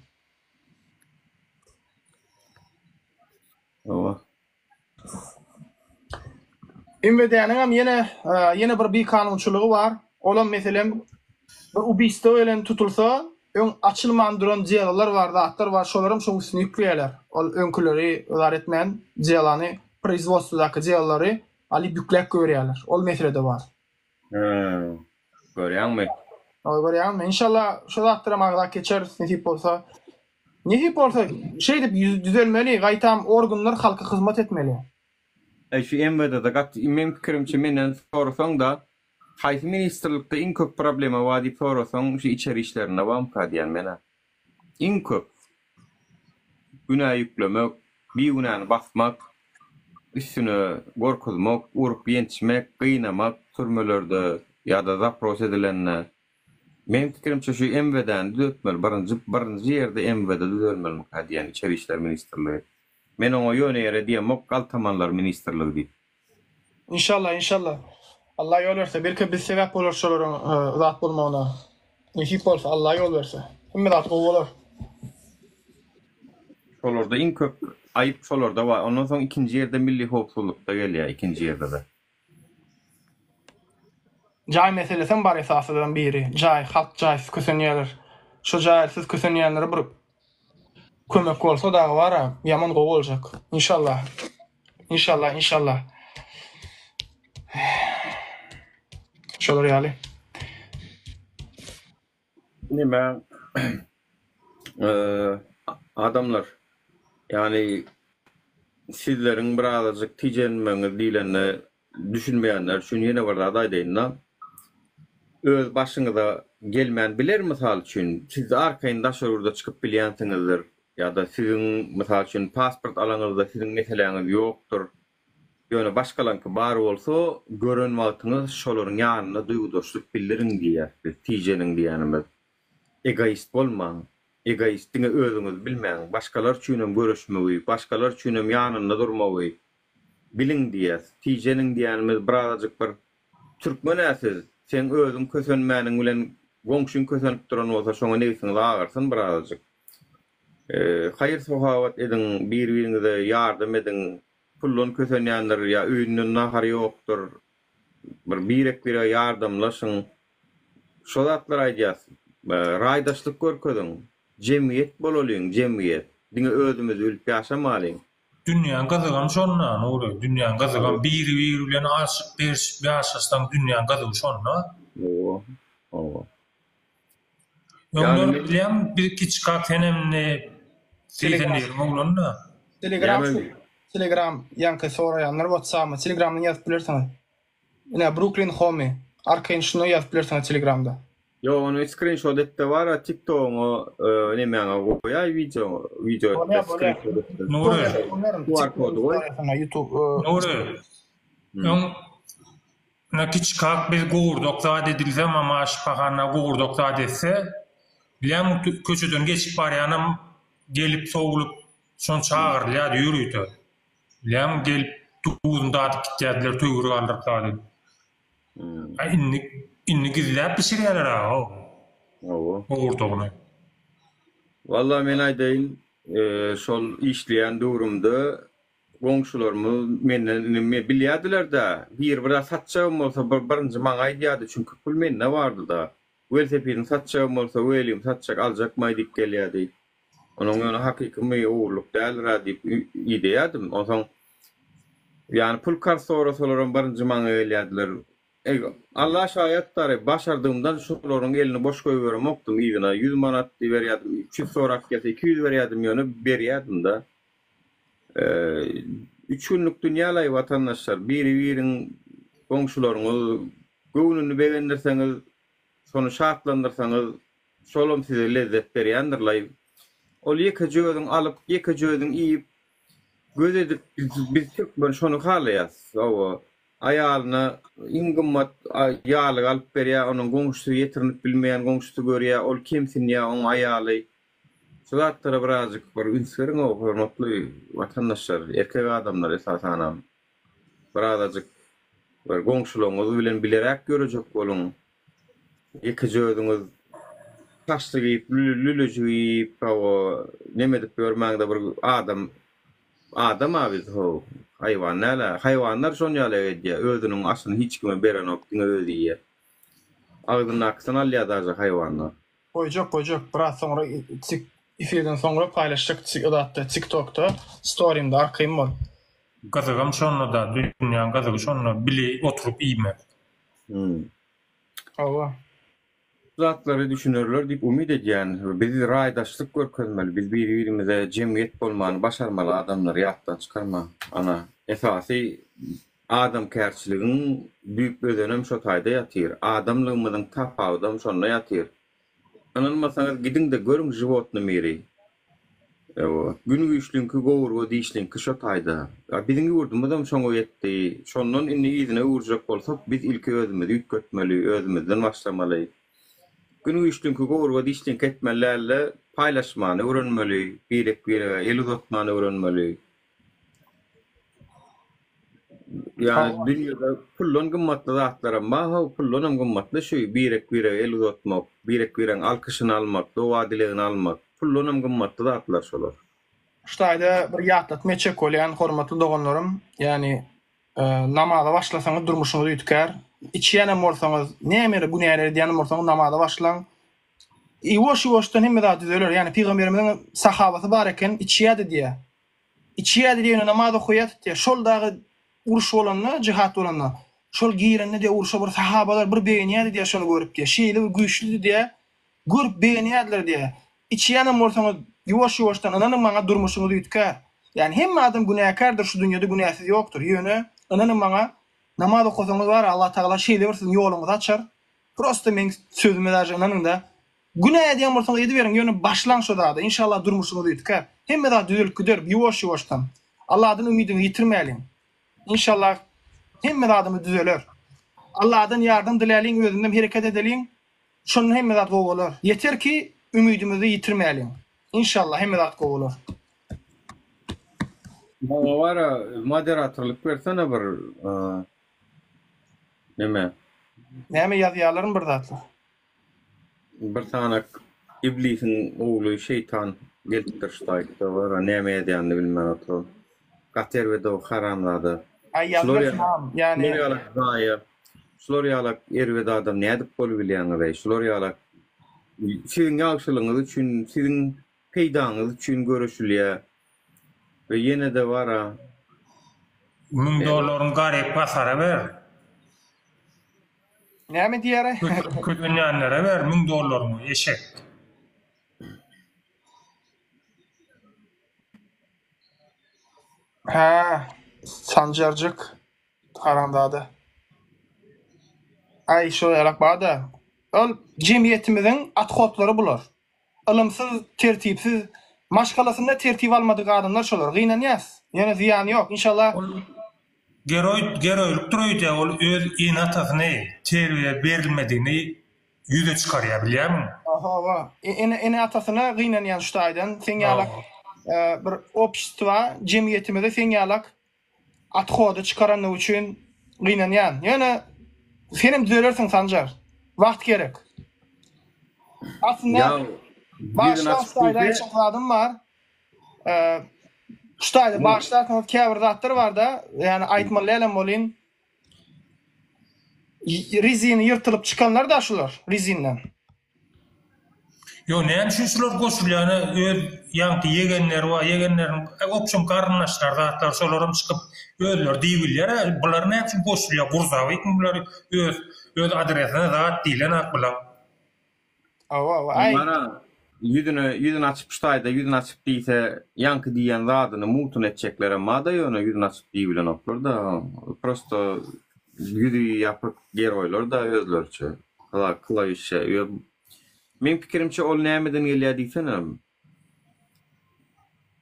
Hawa. MWD-niňem ýene ýene bir bikanunçylygy bar. Olam meselem bir ubiýstwo bilen tutulsa, öň açylman duran delalar bar, zatlar bar, şolaram şoň üstüne ýükleýärler. Ol öňküleri zar etmän delany, proizwodstwodaky delalary alyp ýükläp goýberýärler. Ol mesele-de bar. Hä, görýäňmi? Hawa, görýäňmi? Inşallah şu zatlaram agzap geçeris nesip bolsa. Nesip bolsa şeýdip ýüz düzelmeli, gaýtam organlar halka hyzmat etmeli. Äý şu MWD-de gaty meň pikirimçe menden sorasaň-da haýsy ministrlikde iň köp problema bar diýip sorasaň şu içeri işlerinde barmyka diýýän menä. Iň köp günä ýüklemek, bigünäni basmak, üstüne gorkuzmak, urup ýençmek, gynamak türmelerde ýa-da zapros edilende. Meň pikirimçe şu MWD-ni düzetmeli birinji birinji ýerde MWD düzelmelimikä diýýän içeri işler ministrligi. Men oňa ýöne ýere diýemok galtamanlar ministrligi diýip. Inşallah inşallah. Allah ýol berse belki biz sebäp bolarys şolaryň zat bolmagyna. Nesip bolsa Allah ýol berse. Hemme zat gowy bolar. Şolarda iň köp aýyp şolarda bar. Ondan soň ikinji ýerde milli howpsuzlykda gelýär ikinji ýerde-de. Jaý meselesem bar esasylaryň biri. Jaý, halk jaýsyz kösenýärler. Şo jaýsyz kösenýänlere bir kömek bolsa dagy bara ýaman gowy boljak. Inşallah. Inşallah, inşallah. Şolar ýaly. Neme adamlar ýagny sizleriň birazajyk tijenmegiňiz diýlende düşünmeýänler üçin ýene bir zat aýdaýynda. Öz başyňyza gelmän biler mysal üçin siz arkaýyn daşary ýurda çykyp bilýänsiňizdir ýa-da siziň mysal üçin pasport alaňyzda siziň meseläňiz ýokdur. Ýöne başgalaňky bar bolsa, gören wagtyňyz şolaryň ýanynda duýgudaşlyk bildiriň diýýäs biz, tijeniň diýýänimiz. Egoist bolmaň. Egoist diňe özüňizi bilmäň. Başgalar üçinem göreşmegi, başgalar üçinem ýanynda durmagy biliň diýýäs. Tijeniň diýýänimiz birazajyk bir türkmen-ä siz, seň özüň kösenmäniň bilen goňşyň kösenip duran bolsa şoňa nebsiňiz agyrsyn birazajyk. Haýyr-sahawat ediň, bir-biriňize ýardam ediň. Puldan kösenýändir ýa öýünden nahary ýokdur. Bir birek-birege ýardamlaşyň. Şo zatlary aýdýas. Raýdaşlyk görkeziň. Jemgyýet bolalyň, jemgyýet. Diňe özümizi bilip ýaşamalyň. Dünýäň gyzygam şonda, Nury. Dünýäň gyzygam biri-biri bilen alşyp-berşip ýaşasaň dünýäň gyzygy şonda. Hawa, hawa. Öňler bilýäň biz kiçikak senem indi 81 ýylyň oglany-da. Telegram şu Telegram ýaňky soraýanlar WhatsApp'yma Telegramdan ýazyp bilersiňiz. Ine Brooklyn Homie arkaýyn şuna ýazyp bilersiňiz Telegramda. Ýok ony skrinşot etde bara tiktogyňa nemäňe goýaý wideo wideo etde skrinşot etde. Nury. QR kody goý. YouTube. Nury. Öň Ine kiçikak biz gowurdak zat edilse mama aşpahana gowurdak zat etse. Bilýäňmi köçeden geçip barýanam gelip sowulyp şony çagyrylýardy ýörite. Bilýäňmi gelip duzuny dadyp gitýärdiler töwir galdyryp zat edip. A indi indi gizläp bişirýärler aga o. Hawa. Gowurdagyny. Walla men aýdaýyn şol işleýän döwrümde Goňşularymyz menden indi me bilýärdiler-dä, biri bir zat satjagam bolsa bir birinji maňa aýdýardy, çünki pul mende bardy-da. Welosipedini satjagam bolsa, welim satjak, aljakmaý diýip gelýärdi. Onuň ýöne hakykymy, ogurlyk däldir-ä diýip ideýärdim. Onsoň ýany pul karz sorasalaram birinji maňa gelýärdiler. Eý, Alla şaýatdar, başardygymdan şolaryň elini boş goýberemokdym, yzyna ýüz manat berýärdim, 300 sorap gelse 200 berýärdim, ýöne berýärdim-de. Üç günlük dünýä-laý watandaşlar, biri-biriň goňşularyňyz göwnüni begendirseňiz, şony şatlandyrsaňyz, şolam size lezzet berýändir-laý. Ol ýekeje özüň alyp, ýekeje özüň iýip, göz edip, biz türkmen şony halaýas. Hawa, aýalyna iň gymmat ýarlygy alyp berýär, onuň goňşusy ýetirinip bilmeýän goňşusy görýär, ol kemsinýär, oň aýaly. Şu zatlara birazjyk bir üns beriň-ow, hormatly watandaşlar, erkek adamlar esasanam. Birazajyk bir goňşularyňyz bilen bileräk ýörejek boluň. Ýekeje özüňiz şaşlyk iýip, lülejik iýip, hawa, neme edip ýörmäň-de bir adam, adam-a biz how, haýwan däl-ä. Haýwanlar şon ýaly edýär, özüniň aşyny hiç kime berenok, diňe özi iýýär. Agzyndakysyny alýar daže haýwanlar. Goýjak goýjak biraz soňra tik efirden soňra paýlaşjak zatda tiktokda storimde arkaýyn bol. Gyzygam şonda-da dünýäň gyzygy şonda bile oturyp iýmek. Hawa. Bu zatlary düşünerler diýip umyt edýän. Biz raýdaşlyk görkezmeli, biz biri-birimize jemgyýet bolmany başarmaly adamlar ýatdan çykarmaň. Ana, esasy Adamkärçiligiň düýp özenem şo taýda ýatyr. Adamlygymyzyň tapawudam şonda ýatyr. Ynanmasaňyz gidiň-de görüň žiwotny miri. Ewa, gün güýçliňki gowurga dişliňki şo taýda. A biziň ýurdumyzam şoňa ýetdi. Şondan indi yzyna öwürjek bolsak biz ilki özümizi üýtgetmeli, özümizden başlamaly. Gün güýçliňki gowurga dişliňki etmeli däl-de, paýlaşmany öwrenmeli, birek-birege el uzatmany öwrenmeli. Ýani dünýede puldan gymmatly zatlaram bar how, puldanam gymmatly şu birek-birege el uzatmak, birek-biregiň alkyşyny almak, doga-dilegini almak, puldanam gymmatly zatlar şolar. Şu taýda bir ýatlatma etjek bolýan hormatly doganlarym, ýani namaza başlasaňyz durmuşyňyz üýtgär. Içýänem bolsaňyz, näme günäler edýänem bolsaňyz namaza başlaň. Ýuwaş-ýuwaşdan hemme zat düzeler. Ýani pygamberimiziň sahabasy bar eken, içýärdi diýýär. Içýärdi diýende namaz okaýar tutýar. Şol dagy uruş bolanda, jihat bolanda, şol girende diýýär urşa bir sahabalar bir begenýärdi diýýär şony görüp diýýär. Şeýle bir güýçlüdi diýýär. Görüp begenýärdiler diýýär. Içýänem bolsaňyz ýuwaş-ýuwaşdan ynanyň maňa durmuşyňyz üýtgär. Ýani hemme adam günäkärdir şu dünýede günäsiz ýokdur. Ýöne ynanyň maňa namaz okasaňyz bar Allatagala şeýle bir siziň ýoluňyzy açar. Prosta meň sözüme daže ynanyňda. Günä edýän bolsaňyz ediberiň ýöne başlaň şo zada inşallah durmuşyňyz üýtgär. Hemme zat düzelip gider ýuwaş ýuwaşdan. Allahdan umydyňyzy ýitirmäliň. Inşallah hemme zadymyz düzeler. Allahdan ýardam diläliň özündem hereket edeliň şonda hemme zat gowy bolar. Ýeter ki umydymyzy ýitirmäliň. Inşallah hemme zat gowy bolar. Maňa bara moderatorlyk bersene bir neme. Näme ýazýarlarmy bir zatlar. Bir sanak iblisiň ogly şeýtan gelipdir şu taýda bara näme ýazýanyny bilmän oturan. Gaty erbet o haramzada. Aý Şular ýazmasyn ýaly agam ýani. şular ýalak zaýa şular ýalak erbet adam nädip bolubilýäňiz-eý şular ýalak siziň ýagşylygyňyz üçin siziň peýdaňyz üçin göreşilýä we ýene-de bara. Müň dollaryňy garyp gasara ber. Näme diýýär-aý? Kösenýänlere ber müň dollaryňy, eşek. Hä, Sanjarjyk haramzada. Aý, şo ýalak bar-da. Ol jemgyýetimiziň othodlary bular. Ylymsyz, tertipsiz, maşgalasynda tertip almadyk adamlar şolar. Gynanýas. Ýöne zyýany ýok. Inşallah. Ol geroý geroýlukdyr öýdýä ol öz ene atasyny terbiýe berilmedigini. ýüze çykarýar bilýärmiň? Hawa. Ene ene atasyna gynanýan şu taýdan. Seň ýalak bir obşestwa, jemgyýetimize seň ýalak Othoda çykarandygy üçin gynanýan. Ýöne senem düzelersiň Sanjar. Wagt gerek. Aslynda bagyşla şu taýda aýtjak zadym bar. Şu taýda bagyşlarsyňyz käbir zatlar barda, ýani aýtmaly dälem bolyn. Rezini ýyrtylyp çykanlar da şular rezinden. Ýo näme üçin şular goşulýana öz ýaňky ýegenleri bar ýegenleriň opşum garyndaşlary zatlar şolaram çykyp özleri diýibilýärä bular näme üçin goşulýa gurzawikmi bular öz öz adresine zat diýlenak bulaň. Hawa hawa aý. Mana ýüzüne ýüzüni açyp şu taýda ýüzüni açyp diýse ýaňky diýen zadyny mutun etjeklerem barda ýöne ýüzüni açyp diýibilenoklarda prosto Ýüzi ýapyk geroýlar-da özleriçe. Klawişe. Meň pikirimçe ol nämeden gelýär diýsene.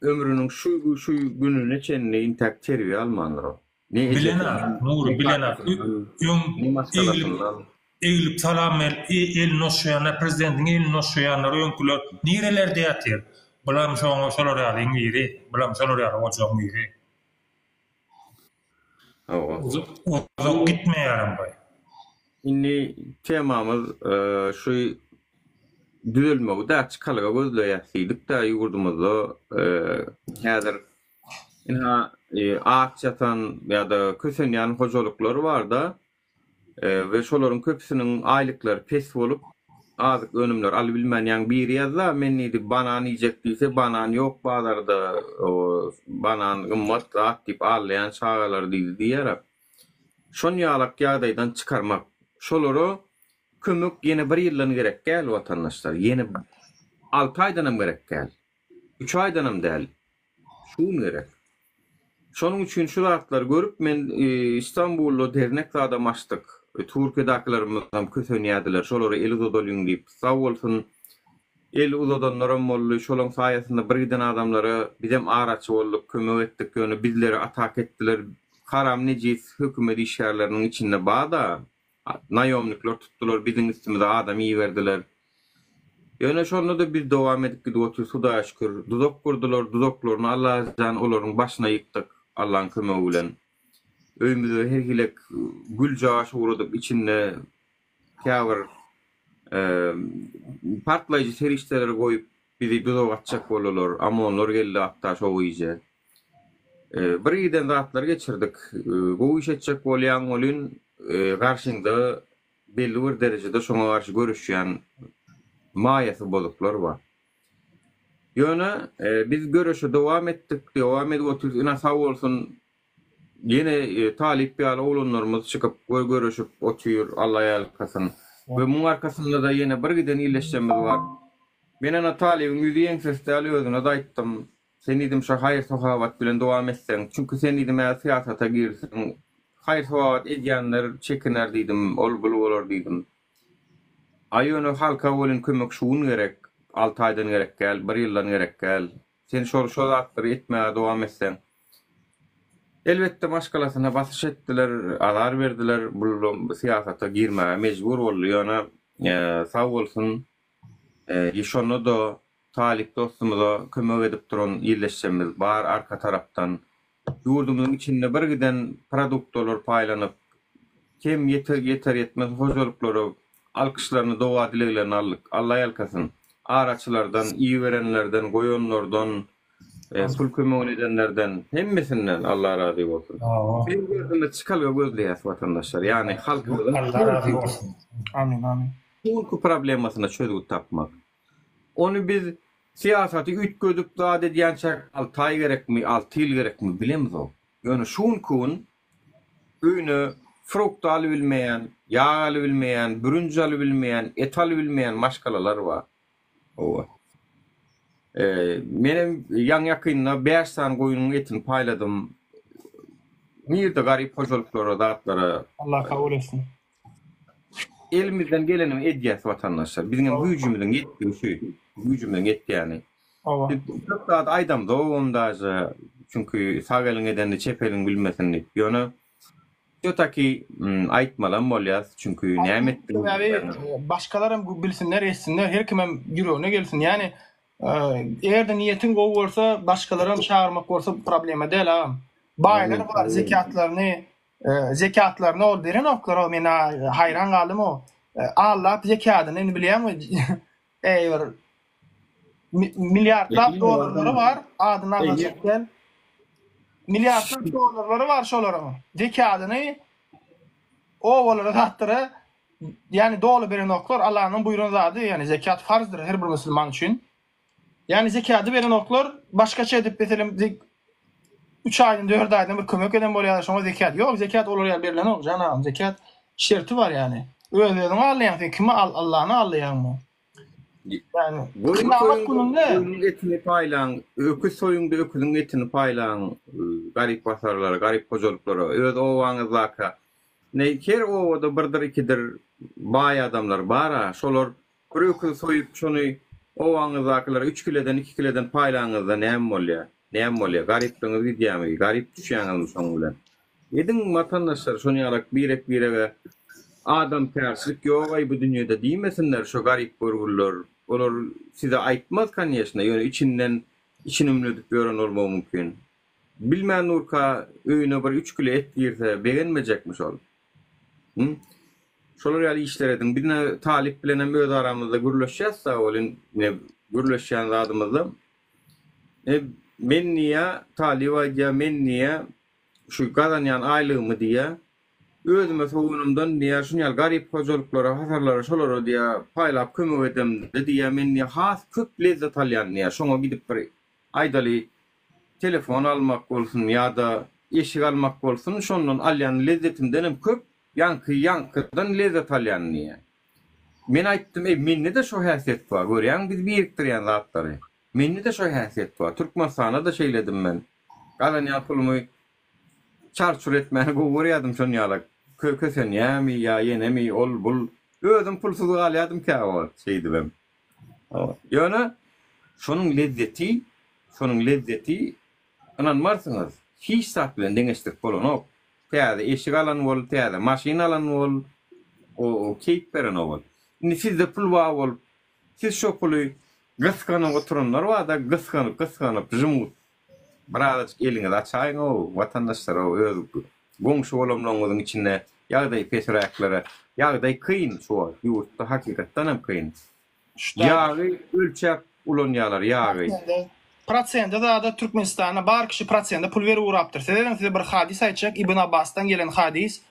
Ömrüniň şu şu gününe çenli intäk terbiýe almandyr ol. Ne ejesinden, ne Nury bilenok. kakasyndan, Öň ne maşgalasyndan. Eglip salam berip elini oşşaýanlar prezidentiň elini oşşaýanlar öňküler nirelerde ýatyr? Bulam şoňa şolar ýalyň biri, bulam şolar ýaly ojagyň biri. Hawa. Uzak gitmeýärem baý. Indi temamyz şu düzelmegi-dä, çykalga gözleýäs diýdik-dä ýurdumyzda häzir ynha aç ýatan ýa-da kösenýän hojalyklar bar-da. We şolaryň köpüsiniň aýlyklary pes bolup, azyk önümleri alybilmän, ýaňy biri ýazda, men diýdi, banan iýjek diýse, banan ýok bazarda, banan gymmat zat diýip aldaýan çagalary diýdi diýýär-ä. Şon ýalak ýagdaýdan çykarmak, şolara kömek ýene bir ýyldan gerek däl watandaşlar, ýene alty aýdanam gerek däl, üç aýdanam däl, Şu gün gerek. Şonuň üçin şu zatlary görüp men Istanbulda dernek zadam açdyk. Türkiýedäkilerimizem kösenýärdiler. Şolara el uzadalyň diýip. Sag bolsun el uzadanlaram boldy. Şolaň saýasynda bir giden adamlara bizem araçy bolduk, kömek etdik. Ýöne bizleri atak etdiler. Haram nejis hökümet işgärleriniň içinde bar-da. Naýomnikler tutdular, biziň üstümize adam iberdiler. Ýöne şonda-da biz dowam edip gidip otyrys, Hudaýa şükür. Duzak gurdular, duzaklaryny Allajan olaryň başyna ýykdyk, Allaň kömegi bilen. Öýümize her hili güljagaş ugradyp, içinde käbir partlaýjy serişdeleri goýup, bizi duzak atjak boldular. OMON-lar geldi hatda şo gije. Bir giden zatlar geçirdik. Gowy iş etjek bolýaň welin, garşyňda belli bir derejede şoňa garşy göreşýän maýasy bozuklar bar. Ýöne biz göreşe dowam etdik, dowam edip otyrys. Ine sag bolsun ýene talyp ýaly oglanlarymyz çykyp göreşip otyr, Alla ýalkasyn. We muň arkasynda-da ýene bir giden ildeşlerimiz bar. Men ene talybyň ýüzi ýeňsesi däl özüne-de aýtdym. Sen diýdim şo haýyr-sahawat bilen dowam etseň, çünki sen diýdim häzir syýasata girseň, haýyr-sahawat edýänler çekiner diýdim, ol bul bolar diýdim. A ýöne halka welin kömek şu gün gerek, alty aýdan gerek däl, bir ýyldan gerek däl. Sen şol şo zatlary etmäge dowam etseň. Elbetde maşgalasyna basyş etdiler, azar berdiler, bul syýasata girmäge mejbur boldy, ýöne sag bolsun, şonda-da Talyp dostumyza kömek edip duran ildeşlerimiz bar arka tarapdan. Ýurdumyzyň içinde bir giden produktalar paýlanyp, kem ýeter ýeter-ýetmez hojalyklara alkyşlaryny doga-dileglerini aldyk. Alla ýalkasyn. Araçylardan, iberenlerden, goýanlardan, pul kömegini edenlerden, hemmesinden Alla razy bolsun. Biz bu ýerde çykalga gözleýäs watandaşlar. Ýagny halkymyzyň Alla razy bolsun. Amin amin. Şu günki problemasyna çözgüt tapmak. Ony biz syýasaty üýtgedip zat edýänçäk alty aý gerekmi, alty ýyl gerekmi bilemzok. Ýöne şu günki gün öýüne frukta alybilmeýän, ýag alybilmeýän, bürünç alybilmeýän, et alybilmeýän maşgalalar bar. Hawa. Menem ýaňy-ýakynda bäş sany goýnuň etini paýladym. Nirde garyp hojalyklara, zatlara. Allah kabul etsin. Elimizden gelenini edýäs watandaşlar. Biziňem güýjümiziň ýetdigi şu. Güýjümiziň ýetýäni. Hawa. Biz köp zat aýdamzogam daže. Çünki sag eliň edenini çep eliň bilmesin diýip. Ýöne. Wsýo-taki aýtmalam bolýas, çünki näme etdigiňizi Sebäbi bilenok. başgalaram bilsinler, eşitsinler, her kimem ýüregine gelsin. Ýani eger-de niýetiň gowy bolsa, başgalaram çagyrmak bolsa problema däl agam. Baýlar bar zekatlaryny zekatlaryny ol berenoklar o men haýran galdym o. Allap zekadyny indi bilýäňmi eý bir milliardlap dollarlary bar, adyny agzajak däl. Milliardlap dollarlary bar şolaryň. Zekadyny obalara zatlara ýani doly berenoklar. Allanyň buýran zady ýani zekat farzdyr her bir musulman üçin. Ýani zekady berenoklar başgaça edip meselem 3 aýdan 4 aýdan bir kömek eden bolýar şoňa zekat. Ýok zekat olar ýaly berilenok jan agam zekat şerti bar ýani. Öz özüňi aldaýaň sen kimi Allany aldaýaňmy? Ýani Goýun kyýamat soýuň-da, gününde goýnuň etini paýlaň, öküz soýuň-da, öküziň etini paýlaň garyp-gasarlara, garyp hojalyklara, öz obaňyzdaka. Ine, her obada birdir-ikidir baý adamlar bar-a, şolar bir öküz soýup, şony obaňyzdakylara üç kileden, iki kileden paýlanyňyzda näme bolýar? Näme bolýar? Garyplygyňyz gidýärmi? Garyp düşýäňizmi şoň bilen? Ediň watandaşlar şony ýalak birek birege adamkärçilik ýogaý bu dünýede diýmesinler şo garyp görgüliler olar size aýtmaz konýeşna ýöne içinden içini ümledip ýören bolmagy mümkin bilmän durka öýüne bir üç kile et girse begenmejekmi şol hü şolar ýaly işler ediň biz ine talyp bilenem öz aramyzda gürleşýäs da welin ine gürleşýän zadymyzda e men diýýä talyp aýdýa men diýýä Şu gazanýan aýlygymy diýýä, özüme sowanymdan diýýä, şuny ýaly garyp hojalyklara, hasarlara, şolara diýýä, paýlap kömek edemde diýýä, men diýýä, has köp lezzet alýan diýýä, şoňa gidip bir, aýdaly, telefon almak bolsun ýa-da eşik almak bolsun, şondan alýan lezzetimdenem köp ýaňky ýaňkydan lezzet alýan diýýä. Men aýtdym, eý, mende-de şo häsiýet bar, görýäňmi biz birikdirýän zatlary. Mende-de şo häsiýet bar. Türkmenistanda-da şeýledim men. Gazanýan pulumy çar-çur etmäni gowy görýärdim şon ýalak. Kösenýärmi ýa ýenemi ol bul. Özüm pulsuz galýardym käwagt şeýdibem. Ýöne şonuň lezzeti, şonuň lezzeti ynanmarsyňyz, hiç zat bilen deňeşdirip bolanok. Täze eşik alan bol, täze maşyn alan bol, o keýp berenok ol. Indi sizde pul bar bolup, Siz şo puly gysganyp oturanlar barda gysganyp gysganyp žmut birazajyk eliňizi açaýyňow watandaşlarow öz goňşy golamlaryňyzyň içinde ýagdaýy pesräklere ýagdaý kyn şu wagt ýurtda hakykatdanam kyn ýagy ölçäp ulanýalar ýagy. Prosende zada Türkmenistanda bar kişi prosende pul berip ugrapdyr. Size size bir hadys aýtjak Ibn Abbasdan gelen hadys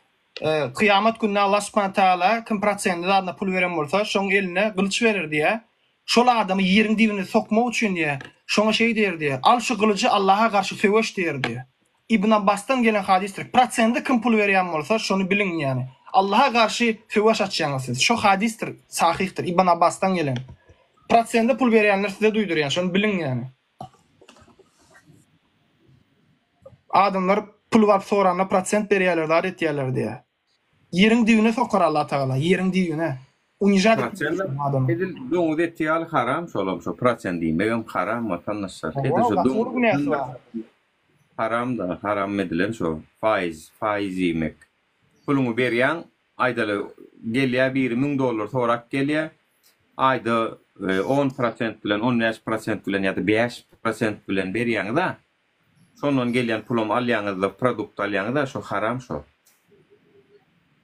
Kyýamat gününde Allah subhana taala kim prosentli zadyna pul beren bolsa, şoň eline gylyç berer diýýär. Şol adamy ýeriň dibine sokmak üçin diýýär. Şoňa şeý diýer diýýär, Al şu gylyjy Allaha garşy söweş diýer diýýär. Ibn Abbasdan gelen hadysdyr. Prosende kim pul berýän bolsa, şony biliň ýagny. Allaha garşy söweş açýaňyz siz. Şo hadysdyr, sahyhdyr, Ibn Abbasdan gelen. Prosende pul berýänler size duýdurýan, şony biliň ýagny. Adamlar pul baryp soranda prosent berýärler zat etýärler diýýär. Ýeriň düýbüne sokar Allah Tagala, ýeriň düýbüne. Unižat Prosent edil doňuz eti ýaly haram şolam şo prosent diýmegem haram watandaşlar. Edil şo doňuz haram-da haram edilen şo faiz faiz iýmek. Puluňy berýäň Aýdaly, gelýär biri 1000 dollar sorap gelýär. Aýda on prosent bilen, 15 prosent bilen ýa-da bäş prosent bilen berýäňiz-a. Şondan gelýän pulam alýaňyz-da, produkt alýaňyz-a, şo haram şo.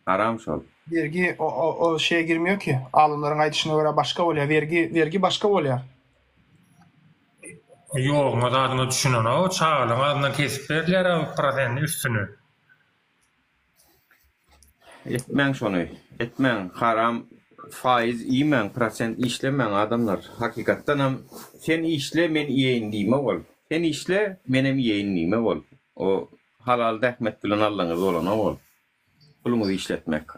Haram şol. Bergi o o o şeýe girmiýo ki, alymlaryň aýdyşyna görä başga bolýar, wergi wergi başga bolýar. Ýoguňa zadyňa düşünenok, çagalaryň adyndan kesip berilýär-ä prosent üstüne. Etmäň şony. Etmäň. Haram faiz iýmäň, prosent işlemäň adamlar. Hakykatdanam sen işle men iýeýin diýme bol. Sen işle menem iýeýin diýme bol. O halal zähmet bilen aldyňyz bolanok ol. Puluňyzy işletmek.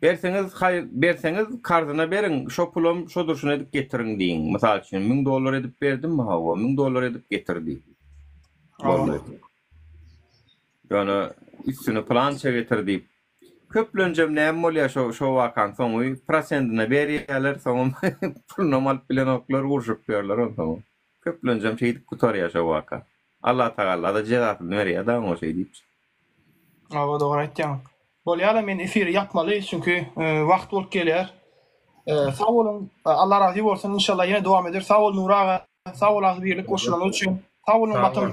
Berseňiz haý berseňiz karzyna beriň şo pulam şo durşuna edip getiriň diýiň. Mysal üçin 1000 dollar edip berdimmi hawa 1000 dollar edip getir diý. Boldy. Ýöne üstüne pylança getir diýip. Köplenjem näme bolýar şo şo wakaň soňy prosendine berýärler soňam pulunam alyp bilenoklar urşup ýörler onsoňam. Köplenjem şeýdip gutarýar şo waka. Allatagalla-da jezasyny berýär-dä oňa şeý diýip. Hawa dogry aýtýaň. Bolýala men efiri ýapmaly çünki wagt bolup gelýär. Sag boluň Allah razy bolsun inşallah ýene dowam eder. Sag bol Nury aga sag bol agzybirlik goşulanyňyz üçin. Sag boluň Watan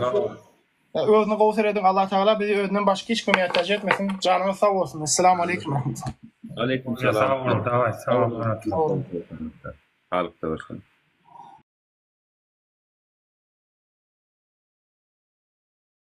Özüne gowy serediň Allah Tagala bizi özünden başga hiç kime mätäç etmesin. Janyňyz sag bolsun. Esselamu aleýkum rahmetullah. Aleýkum salam. Sag boluň daway sag boluň. Saglyk bolsun.